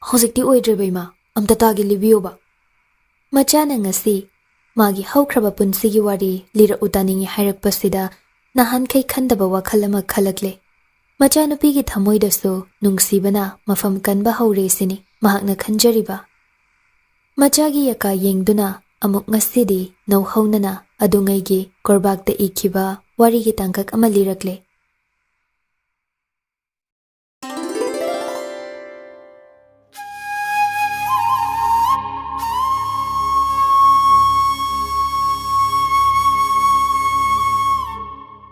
"ꯍꯧꯖꯤꯛꯇꯤ ꯑꯣꯏꯗ꯭ꯔꯦꯕ ꯏꯃꯥ, ꯑꯝꯇ ꯇꯥꯒꯦ, ꯂꯤꯕꯤꯌꯣꯕ꯫" ꯃꯆꯥꯅ ꯉꯁꯤ ꯃꯥꯒꯤ ꯍꯧꯈ꯭ꯔꯕ ꯄꯨꯟꯁꯤꯒꯤ ꯋꯥꯔꯤ ꯂꯤꯔꯛꯎ ꯇꯥꯅꯤꯡꯉꯤ ꯍꯥꯏꯔꯛꯄꯁꯤꯗ ꯅꯍꯥꯟꯈꯩ ꯈꯟꯗꯕ ꯋꯥꯈꯜ ꯑꯃ ꯈꯜꯂꯛꯂꯦ꯫ ꯃꯆꯥꯅꯨꯄꯤꯒꯤ ꯊꯃꯣꯏꯗꯁꯨ ꯅꯨꯡꯁꯤꯕꯅ ꯃꯐꯝ ꯀꯟꯕ ꯍꯧꯔꯦ ꯁꯤꯅꯤ ꯃꯍꯥꯛꯅ ꯈꯟꯖꯔꯤꯕ꯫ ꯃꯆꯥꯒꯤ ꯌꯥꯀꯥ ꯌꯦꯡꯗꯨꯅ ꯑꯃꯨꯛ ꯉꯁꯤꯗꯤ ꯅꯧꯍꯧꯅꯅ ꯑꯗꯨꯉꯩꯒꯤ ꯀꯣꯔꯕꯥꯛꯇ ꯏꯈꯤꯕ ꯋꯥꯔꯤꯒꯤ ꯇꯥꯡꯀꯛ ꯑꯃ ꯂꯤꯔꯛꯂꯦ꯫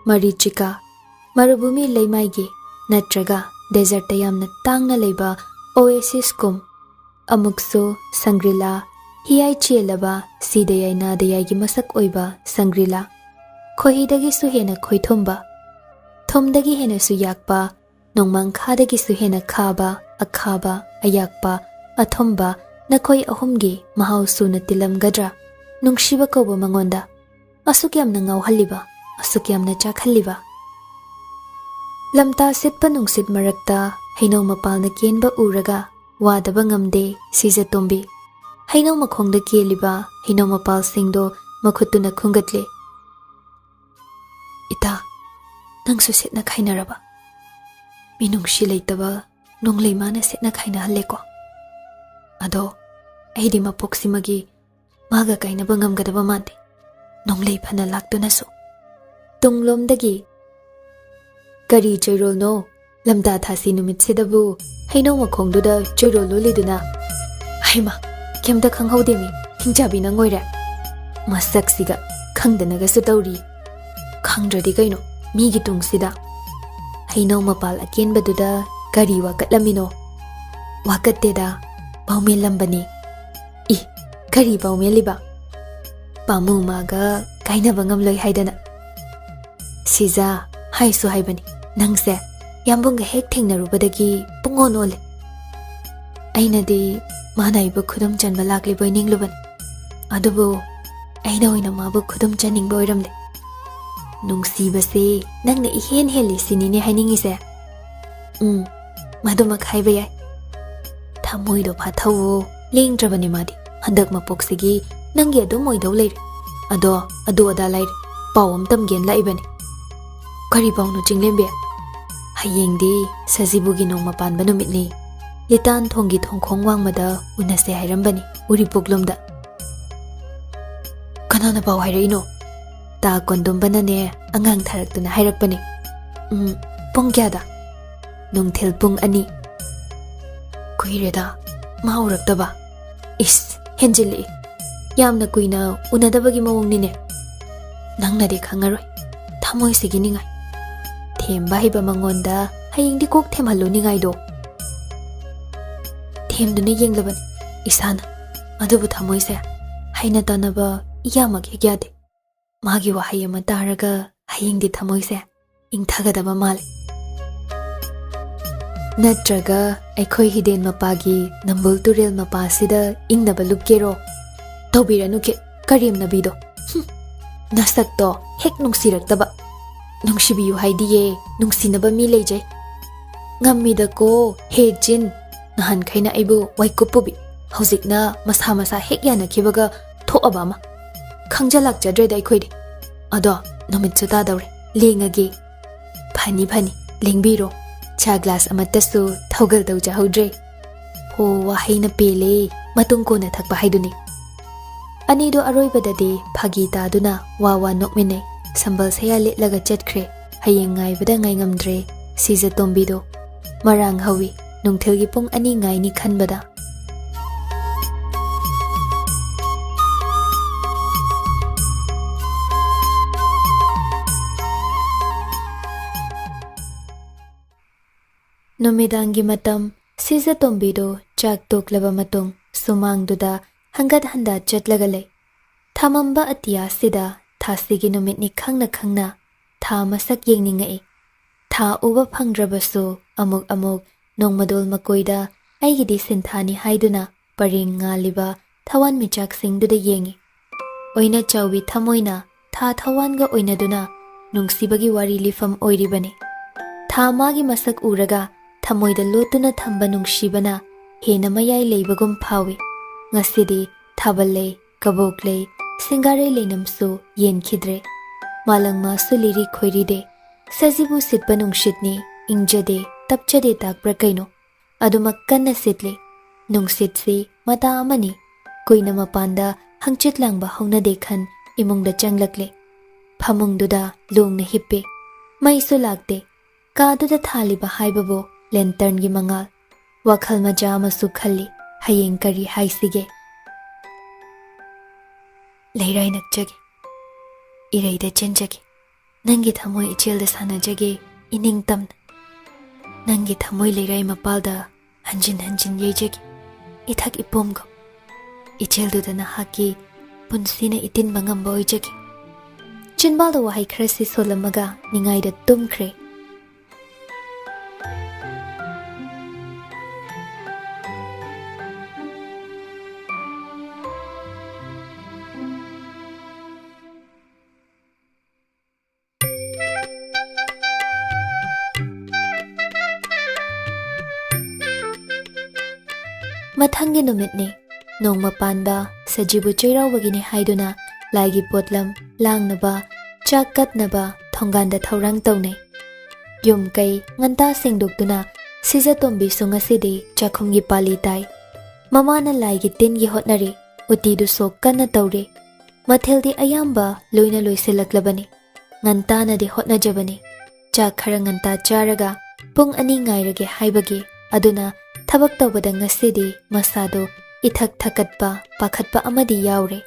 ꯃꯔꯤꯆꯤꯀꯥ, ꯃꯔꯨꯚꯨꯃꯤ ꯂꯩꯃꯥꯏꯒꯤ ꯅꯠꯇ꯭ꯔꯒ ꯗꯦꯖꯔꯠꯇ ꯌꯥꯝꯅ ꯇꯥꯡꯅ ꯂꯩꯕ ꯑꯣꯑꯦꯁꯤꯁꯀꯨꯝ, ꯑꯃꯨꯛꯁꯨ ꯁꯪꯒ꯭ꯔꯤꯂꯥ, ꯍꯤꯌꯥꯏ ꯆꯦꯜꯂꯕ ꯁꯤꯗꯌꯥꯏ ꯅꯥꯗꯌꯥꯏꯒꯤ ꯃꯁꯛ ꯑꯣꯏꯕ ꯁꯪꯒ꯭ꯔꯤꯂꯥ, ꯈꯣꯏꯍꯤꯗꯒꯤꯁꯨ ꯍꯦꯟꯅ ꯈꯣꯏꯊꯨꯝꯕ, ꯊꯨꯝꯗꯒꯤ ꯍꯦꯟꯅꯁꯨ ꯌꯥꯛꯄ, ꯅꯣꯡꯃꯥꯡꯈꯥꯗꯒꯤꯁꯨ ꯍꯦꯟꯅ ꯈꯥꯕ, ꯑꯈꯥꯕ, ꯑꯌꯥꯛꯄ, ꯑꯊꯨꯝꯕ, ꯅꯈꯣꯏ ꯑꯍꯨꯝꯒꯤ ꯃꯍꯥꯎ ꯁꯨꯅ ꯇꯤꯜꯂꯝꯒꯗ꯭ꯔꯥ? ꯅꯨꯡꯁꯤꯕ ꯀꯧꯕ ꯃꯉꯣꯟꯗ ꯑꯁꯨꯛ ꯌꯥꯝꯅ ꯉꯥꯎꯍꯜꯂꯤꯕ, ꯑꯁꯨꯛ ꯌꯥꯝꯅ ꯆꯥꯛꯍꯜꯂꯤꯕ꯫ ꯂꯝꯇꯥ ꯁꯤꯠꯄ ꯅꯨꯡꯁꯤꯠ ꯃꯔꯛꯇ ꯍꯩꯅꯧ ꯃꯄꯥꯜꯅ ꯀꯦꯟꯕ ꯎꯔꯒ ꯋꯥꯗꯕ ꯉꯝꯗꯦ ꯁꯤꯖꯇꯣꯝꯕꯤ꯫ ꯍꯩꯅꯧ ꯃꯈꯣꯡꯗ ꯀꯦꯜꯂꯤꯕ ꯍꯩꯅꯧ ꯃꯄꯥꯜꯁꯤꯡꯗꯣ ꯃꯈꯨꯠꯇꯨꯅ ꯈꯨꯟꯒꯠꯂꯦ꯫ "ꯏꯇꯥ, ꯅꯪꯁꯨ ꯁꯦꯠꯅ ꯈꯥꯏꯅꯔꯕ? ꯃꯤꯅꯨꯡꯁꯤ ꯂꯩꯇꯕ ꯅꯣꯡꯂꯩ ꯃꯥꯅ ꯁꯦꯠꯅ ꯈꯥꯏꯅꯍꯜꯂꯦꯀꯣ꯫ ꯑꯗꯣ ꯑꯩꯗꯤ ꯃꯄꯣꯛꯁꯤꯃꯒꯤ ꯃꯥꯒ ꯀꯥꯏꯅꯕ ꯉꯝꯒꯗꯕ ꯃꯥꯟꯗꯦ, ꯅꯣꯡꯂꯩ ꯐꯅ ꯂꯥꯛꯇꯨꯅꯁꯨ꯫ ꯇꯨꯡꯂꯣꯝꯗꯒꯤ, "ꯀꯔꯤ ꯆꯣꯏꯔꯣꯜꯅꯣ? ꯂꯝꯇꯥ ꯊꯥꯁꯤ ꯅꯨꯃꯤꯠꯁꯤꯗꯕꯨ ꯍꯩꯅꯧ ꯃꯈꯣꯡꯗꯨꯗ ꯆꯣꯏꯔꯣꯜ ꯂꯣꯜꯂꯤꯗꯨꯅ?" "ꯍꯩꯃꯥ, ꯀꯩꯝꯇ ꯈꯪꯍꯧꯗꯦꯃꯤ, ꯍꯤꯡꯆꯥꯕꯤ ꯅꯪ ꯑꯣꯏꯔꯦ꯫ ꯃꯁꯛꯁꯤꯒ ꯈꯪꯗꯅꯒꯁꯨ ꯇꯧꯔꯤ꯫ ꯈꯪꯗ꯭ꯔꯗꯤ ꯀꯩꯅꯣ, ꯃꯤꯒꯤ ꯇꯨꯡꯁꯤꯗ ꯍꯩꯅꯧ ꯃꯄꯥꯜ ꯑꯀꯦꯟꯕꯗꯨꯗ ꯀꯔꯤ ꯋꯥꯀꯠꯂꯝꯃꯤꯅꯣ?" "ꯋꯥꯀꯠꯇꯦꯗ, ꯄꯥꯎꯃꯦꯜꯂꯝꯕꯅꯤ꯫" "ꯏ, ꯀꯔꯤ ꯄꯥꯎꯃꯦꯜꯂꯤꯕ?" "ꯄꯥꯃꯨ ꯃꯥꯒ ꯀꯥꯏꯅꯕ ꯉꯝꯂꯣꯏ ꯍꯥꯏꯗꯅ꯫" "ꯁꯤꯖꯥ, ꯍꯥꯏꯁꯨ ꯍꯥꯏꯕꯅꯤ, ꯅꯪꯁꯦ ꯌꯥꯝꯕꯨꯡꯒ ꯍꯦꯛ ꯊꯦꯡꯅꯔꯨꯕꯗꯒꯤ ꯄꯨꯡꯑꯣꯟ ꯑꯣꯜꯂꯦ꯫ ꯑꯩꯅꯗꯤ ꯃꯥꯅ ꯑꯩꯕꯨ ꯈꯨꯗꯨꯝ ꯆꯟꯕ ꯂꯥꯛꯂꯤꯕꯣꯏ ꯅꯤꯡꯂꯨꯕꯅꯤ, ꯑꯗꯨꯕꯨ ꯑꯩꯅ ꯑꯣꯏꯅ ꯃꯥꯕꯨ ꯈꯨꯗꯨꯝ ꯆꯟꯅꯤꯡꯕ ꯑꯣꯏꯔꯝꯂꯦ꯫ ꯅꯨꯡꯁꯤꯕꯁꯦ ꯅꯪꯅ ꯏꯍꯦꯟ ꯍꯦꯜꯂꯤ ꯁꯤꯅꯤꯅꯦ ꯍꯥꯏꯅꯤꯡꯉꯤꯁꯦ꯫" "ꯎꯝ, ꯃꯗꯨꯃꯛ ꯍꯥꯏꯕ ꯌꯥꯏ꯫ ꯊꯃꯣꯏꯗꯣ ꯐꯥꯊꯧꯑꯣ, ꯂꯦꯡꯗ꯭ꯔꯕꯅꯤ ꯃꯥꯗꯤ꯫ ꯍꯟꯗꯛ ꯃꯄꯣꯛꯁꯤꯒꯤ ꯅꯪꯒꯤ ꯑꯗꯨꯝ ꯑꯣꯏꯗꯧ ꯂꯩꯔꯦ꯫ ꯑꯗꯣ ꯑꯗꯨ ꯑꯗꯥ ꯂꯩꯔꯦ, ꯄꯥꯎ ꯑꯃ ꯇꯝꯒꯦꯅ ꯂꯥꯛꯏꯕꯅꯤ꯫" "ꯀꯔꯤ ꯄꯥꯎꯅꯣ ꯆꯤꯡꯂꯦꯝꯕꯤ?" "ꯍꯌꯦꯡꯗꯤ ꯁꯖꯤꯕꯨꯒꯤ ꯅꯣꯡꯃ ꯄꯥꯟꯕ ꯅꯨꯃꯤꯠꯅꯤ꯫ ꯂꯤꯇꯥꯟ ꯊꯣꯡꯒꯤ ꯊꯣꯡꯈꯣꯡ ꯋꯥꯡꯃꯗ ꯎꯅꯁꯦ ꯍꯥꯏꯔꯝꯕꯅꯤ, ꯎꯔꯤꯄꯣꯛꯂꯣꯝꯗ꯫" "ꯀꯅꯥꯅ ꯄꯥꯎ ꯍꯥꯏꯔꯛꯏꯅꯣ?" "ꯇꯥ ꯀꯣꯟꯗꯨꯝꯕꯅꯅꯦ, ꯑꯉꯥꯡ ꯊꯥꯔꯛꯇꯨꯅ ꯍꯥꯏꯔꯛꯄꯅꯤ꯫" "ꯎꯝ, ꯄꯨꯡ ꯀꯌꯥꯗ?" "ꯅꯨꯡꯊꯤꯜ ꯄꯨꯡ ꯑꯅꯤ꯫" "ꯀꯨꯏꯔꯦꯗ ꯃꯥ ꯎꯔꯛꯇꯕ꯫" "ꯏꯁ, ꯍꯦꯟꯖꯤꯜꯂꯛꯏ꯫ ꯌꯥꯝꯅ ꯀꯨꯏꯅ ꯎꯅꯗꯕꯒꯤ ꯃꯑꯣꯡꯅꯤꯅꯦ꯫" "ꯅꯪꯅꯗꯤ ꯈꯪꯉꯔꯣꯏ ꯊꯃꯣꯏꯁꯤꯒꯤ ꯅꯤꯡꯉꯥꯏ꯫ ꯊꯦꯝꯕ ꯍꯩꯕ ꯃꯉꯣꯟꯗ ꯍꯌꯦꯡꯗꯤ ꯀꯣꯛ ꯊꯦꯝꯍꯜꯂꯨ ꯅꯤꯡꯉꯥꯏꯗꯣ꯫" "ꯊꯦꯝꯗꯨꯅ ꯌꯦꯡꯂꯕꯅꯤ ꯏꯁꯥꯅ, ꯑꯗꯨꯕꯨ ꯊꯃꯣꯏꯁꯦ ꯍꯩꯅ ꯇꯥꯅꯕ ꯏꯌꯥꯃꯛ ꯍꯦꯛ ꯌꯥꯗꯦ꯫ ꯃꯥꯒꯤ ꯋꯥꯍꯩ ꯑꯃ ꯇꯥꯔꯒ ꯍꯌꯦꯡꯗꯤ ꯊꯃꯣꯏꯁꯦ ꯏꯪꯊꯒꯗꯕ ꯃꯥꯜꯂꯤ꯫" "ꯅꯠꯇ꯭ꯔꯒ ꯑꯩꯈꯣꯏ ꯍꯤꯗꯦꯟ ꯃꯄꯥꯒꯤ ꯅꯝꯕꯨꯜ ꯇꯨꯔꯦꯜ ꯃꯄꯥꯁꯤꯗ ꯏꯪꯅꯕ ꯂꯨꯞꯀꯦꯔꯣ?" "ꯇꯧꯕꯤꯔꯅꯨ ꯈꯦ, ꯀꯔꯦꯝꯅꯕꯤꯗꯣ꯫ ꯍꯨꯝ, ꯅꯁꯛꯇꯣ ꯍꯦꯛ ꯅꯨꯡꯁꯤꯔꯛꯇꯕ꯫ ꯅꯨꯡꯁꯤꯕꯤꯌꯨ ꯍꯥꯏꯗꯤꯌꯦ, ꯅꯨꯡꯁꯤꯅꯕ ꯃꯤ ꯂꯩꯖꯩ꯫" "ꯉꯝꯃꯤꯗꯀꯣ ꯍꯦ ꯖꯤꯟ꯫ ꯅꯍꯥꯟꯈꯩꯅ ꯑꯩꯕꯨ ꯋꯥꯏꯀꯨꯞ ꯄꯨꯕꯤ, ꯍꯧꯖꯤꯛꯅ ꯃꯁꯥ ꯃꯁꯥ ꯍꯦꯛ ꯌꯥꯅꯈꯤꯕꯒ ꯊꯣꯛꯑꯕ ꯑꯃ꯫ ꯈꯪꯖ ꯂꯥꯛꯆꯗ꯭ꯔꯦꯗ ꯑꯩꯈꯣꯏꯗꯤ꯫ ꯑꯗꯣ ꯅꯨꯃꯤꯠꯁꯨ ꯇꯥꯗꯧꯔꯦ, ꯂꯦꯡꯉꯒꯦ꯫" "ꯐꯅꯤ ꯐꯅꯤ, ꯂꯦꯡꯕꯤꯔꯣ꯫ ꯆꯥ ꯒ꯭ꯂꯥꯁ ꯑꯃꯠꯇꯁꯨ ꯊꯧꯒꯜ ꯇꯧꯖꯍꯧꯗ꯭ꯔꯦ꯫" "ꯍꯣ, ꯋꯥꯍꯩꯅ ꯄꯦꯜꯂꯦ, ꯃꯇꯨꯡ ꯀꯣꯟꯅ ꯊꯛꯄ ꯍꯥꯏꯗꯨꯅꯤ꯫" ꯑꯅꯤꯗꯣ ꯑꯔꯣꯏꯕꯗꯗꯤ ꯐꯥꯒꯤ ꯇꯥꯗꯨꯅ ꯋꯥ ꯋꯥ ꯅꯣꯛꯃꯤꯟꯅꯩ꯫ ꯁꯝꯕꯜ ꯁꯌꯥ ꯂꯤꯠꯂꯒ ꯆꯠꯈ꯭ꯔꯦ꯫ ꯍꯌꯦꯡ ꯉꯥꯏꯕꯗ ꯉꯥꯏꯉꯝꯗ꯭ꯔꯦ ꯁꯤꯖꯇꯣꯝꯕꯤꯗꯣ꯫ ꯃꯔꯥꯡ ꯍꯧꯏ꯫ ꯅꯨꯡꯊꯤꯜꯒꯤ ꯄꯨꯡ ꯑꯅꯤ ꯉꯥꯏꯅꯤ ꯈꯟꯕꯗ꯫ ꯅꯨꯃꯤꯗꯥꯡꯒꯤ ꯃꯇꯝ꯫ ꯁꯤꯖꯇꯣꯝꯕꯤꯗꯣ ꯆꯥꯛ ꯇꯣꯛꯂꯕ ꯃꯇꯨꯡ ꯁꯨꯃꯥꯡꯗꯨꯗ ꯍꯪꯒꯠ ꯍꯟꯗ ꯆꯠꯂꯒ ꯂꯩ꯫ ꯊꯃꯝꯕ ꯑꯇꯤꯌꯥꯁꯤꯗ ꯊꯥꯁꯤꯒꯤ ꯅꯨꯃꯤꯠꯅꯤ ꯈꯪꯅ ꯈꯪꯅ ꯊꯥ ꯃꯁꯛ ꯌꯦꯡꯅꯤꯡꯉꯛꯏ꯫ ꯊꯥ ꯎꯕ ꯐꯪꯗ꯭ꯔꯕꯁꯨ ꯑꯃꯨꯛ ꯑꯃꯨꯛ ꯅꯣꯡꯃꯗꯣꯜ ꯃꯀꯣꯏꯗ ꯑꯩꯒꯤꯗꯤ ꯁꯤꯟꯊꯥꯅꯤ ꯍꯥꯏꯗꯨꯅ ꯄꯔꯦꯡ ꯉꯥꯜꯂꯤꯕ ꯊꯋꯥꯟꯃꯤꯆꯥꯛꯁꯤꯡꯗꯨꯗ ꯌꯦꯡꯏ꯫ ꯑꯣꯏꯅ ꯆꯥꯎꯕꯤ ꯊꯃꯣꯏꯅ ꯊꯥ ꯊꯋꯥꯟꯒ ꯑꯣꯏꯅꯗꯨꯅ ꯅꯨꯡꯁꯤꯕꯒꯤ ꯋꯥꯔꯤ ꯂꯤꯐꯝ ꯑꯣꯏꯔꯤꯕꯅꯤ꯫ ꯊꯥ ꯃꯥꯒꯤ ꯃꯁꯛ ꯎꯔꯒ ꯊꯃꯣꯏꯗ ꯂꯣꯠꯇꯨꯅ ꯊꯝꯕ ꯅꯨꯡꯁꯤꯕꯅ ꯍꯦꯟꯅ ꯃꯌꯥꯏ ꯂꯩꯕꯒꯨꯝ ꯐꯥꯎꯏ꯫ ꯉꯁꯤꯗꯤ ꯊꯥꯕꯜ ꯂꯩ, ꯀꯕꯣꯛ ꯂꯩ, ꯁꯤꯡꯒꯥꯔꯩ ꯂꯩꯅꯝꯁꯨ ꯌꯦꯟꯈꯤꯗ꯭ꯔꯦ꯫ ꯃꯥꯂꯪ ꯃꯥꯁꯨ ꯂꯤꯔꯤ ꯈꯣꯏꯔꯤꯗꯦ꯫ ꯁꯖꯤꯕꯨ ꯁꯤꯠꯄ ꯅꯨꯡꯁꯤꯠꯅꯤ, ꯏꯪꯖꯗꯦ, ꯇꯞꯆꯗꯦ ꯇꯥꯛꯄ꯭ꯔꯥ ꯀꯩꯅꯣ? ꯑꯗꯨꯃꯛ ꯀꯟꯅ ꯁꯤꯠꯂꯤ꯫ ꯅꯨꯡꯁꯤꯠꯁꯤ ꯃꯇꯥ ꯑꯃꯅꯤ꯫ ꯀꯨꯏꯅ ꯃꯄꯥꯟꯗ ꯍꯪꯆꯤꯠ ꯂꯥꯡꯕ ꯍꯧꯅꯗꯦ ꯈꯟ ꯏꯃꯨꯡꯗ ꯆꯪꯂꯛꯂꯦ꯫ ꯐꯃꯨꯡꯗꯨꯗ ꯂꯣꯡꯅ ꯍꯤꯞꯄꯤ꯫ ꯃꯩꯁꯨ ꯂꯥꯛꯇꯦ꯫ ꯀꯥꯗꯨꯗ ꯊꯥꯜꯂꯤꯕ ꯍꯥꯏꯕꯕꯨ ꯂꯦꯟꯇꯔꯟꯒꯤ ꯃꯉꯥꯜ꯫ ꯋꯥꯈꯜ ꯃꯆꯥ ꯑꯃꯁꯨ ꯈꯜꯂꯤ, ꯍꯌꯦꯡ ꯀꯔꯤ ꯍꯥꯏꯁꯤꯒꯦ? ꯂꯩꯔꯥꯏ ꯅꯛꯆꯒꯦ, ꯏꯔꯩꯗ ꯆꯦꯟꯖꯒꯦ, ꯅꯪꯒꯤ ꯊꯃꯣꯏ ꯏꯆꯦꯜꯗ ꯁꯥꯟꯅꯖꯒꯦ, ꯏꯅꯤꯡ ꯇꯝꯅ꯫ ꯅꯪꯒꯤ ꯊꯃꯣꯏ ꯂꯩꯔꯥꯏ ꯃꯄꯥꯜꯗ ꯍꯟꯖꯤꯟ ꯍꯟꯖꯤꯟ ꯌꯩꯖꯒꯦ, ꯏꯊꯛ ꯏꯄꯣꯝꯒꯨꯝ꯫ ꯏꯆꯦꯜꯗꯨꯗ ꯅꯍꯥꯛꯀꯤ ꯄꯨꯟꯁꯤꯅ ꯏꯇꯤꯟꯕ ꯉꯝꯕ ꯑꯣꯏꯖꯒꯦ꯫ ꯆꯤꯟꯕꯥꯜꯗ ꯋꯥꯍꯩ ꯈꯔꯁꯤ ꯁꯣꯜꯂꯝꯃꯒ ꯅꯤꯡꯉꯥꯏꯗ ꯇꯨꯝꯈ꯭ꯔꯦ꯫ ꯃꯊꯪꯒꯤ ꯅꯨꯃꯤꯠꯅꯤ꯫ ꯅꯣꯡꯃ ꯄꯥꯟꯕ ꯁꯖꯤꯕꯨ ꯆꯩꯔꯥꯎꯕꯒꯤꯅꯤ ꯍꯥꯏꯗꯨꯅ ꯂꯥꯏꯒꯤ ꯄꯣꯠꯂꯝ ꯂꯥꯡꯅꯕ, ꯆꯥꯛ ꯀꯠꯅꯕ ꯊꯣꯡꯒꯥꯟꯗ ꯊꯧꯔꯥꯡ ꯇꯧꯅꯩ꯫ ꯌꯨꯝ ꯀꯩ ꯉꯟꯇꯥ ꯁꯦꯡꯗꯣꯛꯇꯨꯅ ꯁꯤꯖꯇꯣꯝꯕꯤꯁꯨ ꯉꯁꯤꯗꯤ ꯆꯥꯛꯈꯨꯝꯒꯤ ꯄꯥꯂꯤ ꯇꯥꯏ꯫ ꯃꯃꯥꯅ ꯂꯥꯏꯒꯤ ꯇꯤꯟꯒꯤ ꯍꯣꯠꯅꯔꯤ꯫ ꯎꯇꯤꯗꯨꯁꯨ ꯀꯟꯅ ꯇꯧꯔꯤ꯫ ꯃꯊꯦꯜꯗꯤ ꯑꯌꯥꯝꯕ ꯂꯣꯏꯅ ꯂꯣꯏꯁꯤꯜꯂꯛꯂꯕꯅꯤ꯫ ꯉꯟꯇꯥꯅꯗꯤ ꯍꯣꯠꯅꯖꯕꯅꯤ꯫ ꯆꯥꯛ ꯈꯔ ꯉꯟꯇꯥ ꯆꯥꯔꯒ ꯄꯨꯡ ꯑꯅꯤ ꯉꯥꯏꯔꯒꯦ ꯍꯥꯏꯕꯒꯤ꯫ ꯑꯗꯨꯅ ꯊꯕꯛ ꯇꯧꯕꯗ ꯉꯁꯤꯗꯤ ꯃꯁꯥꯗꯣ ꯏꯊꯛ ꯊꯛꯀꯠꯄ, ꯄꯥꯈꯠꯄ ꯑꯃꯗꯤ ꯌꯥꯎꯔꯦ꯫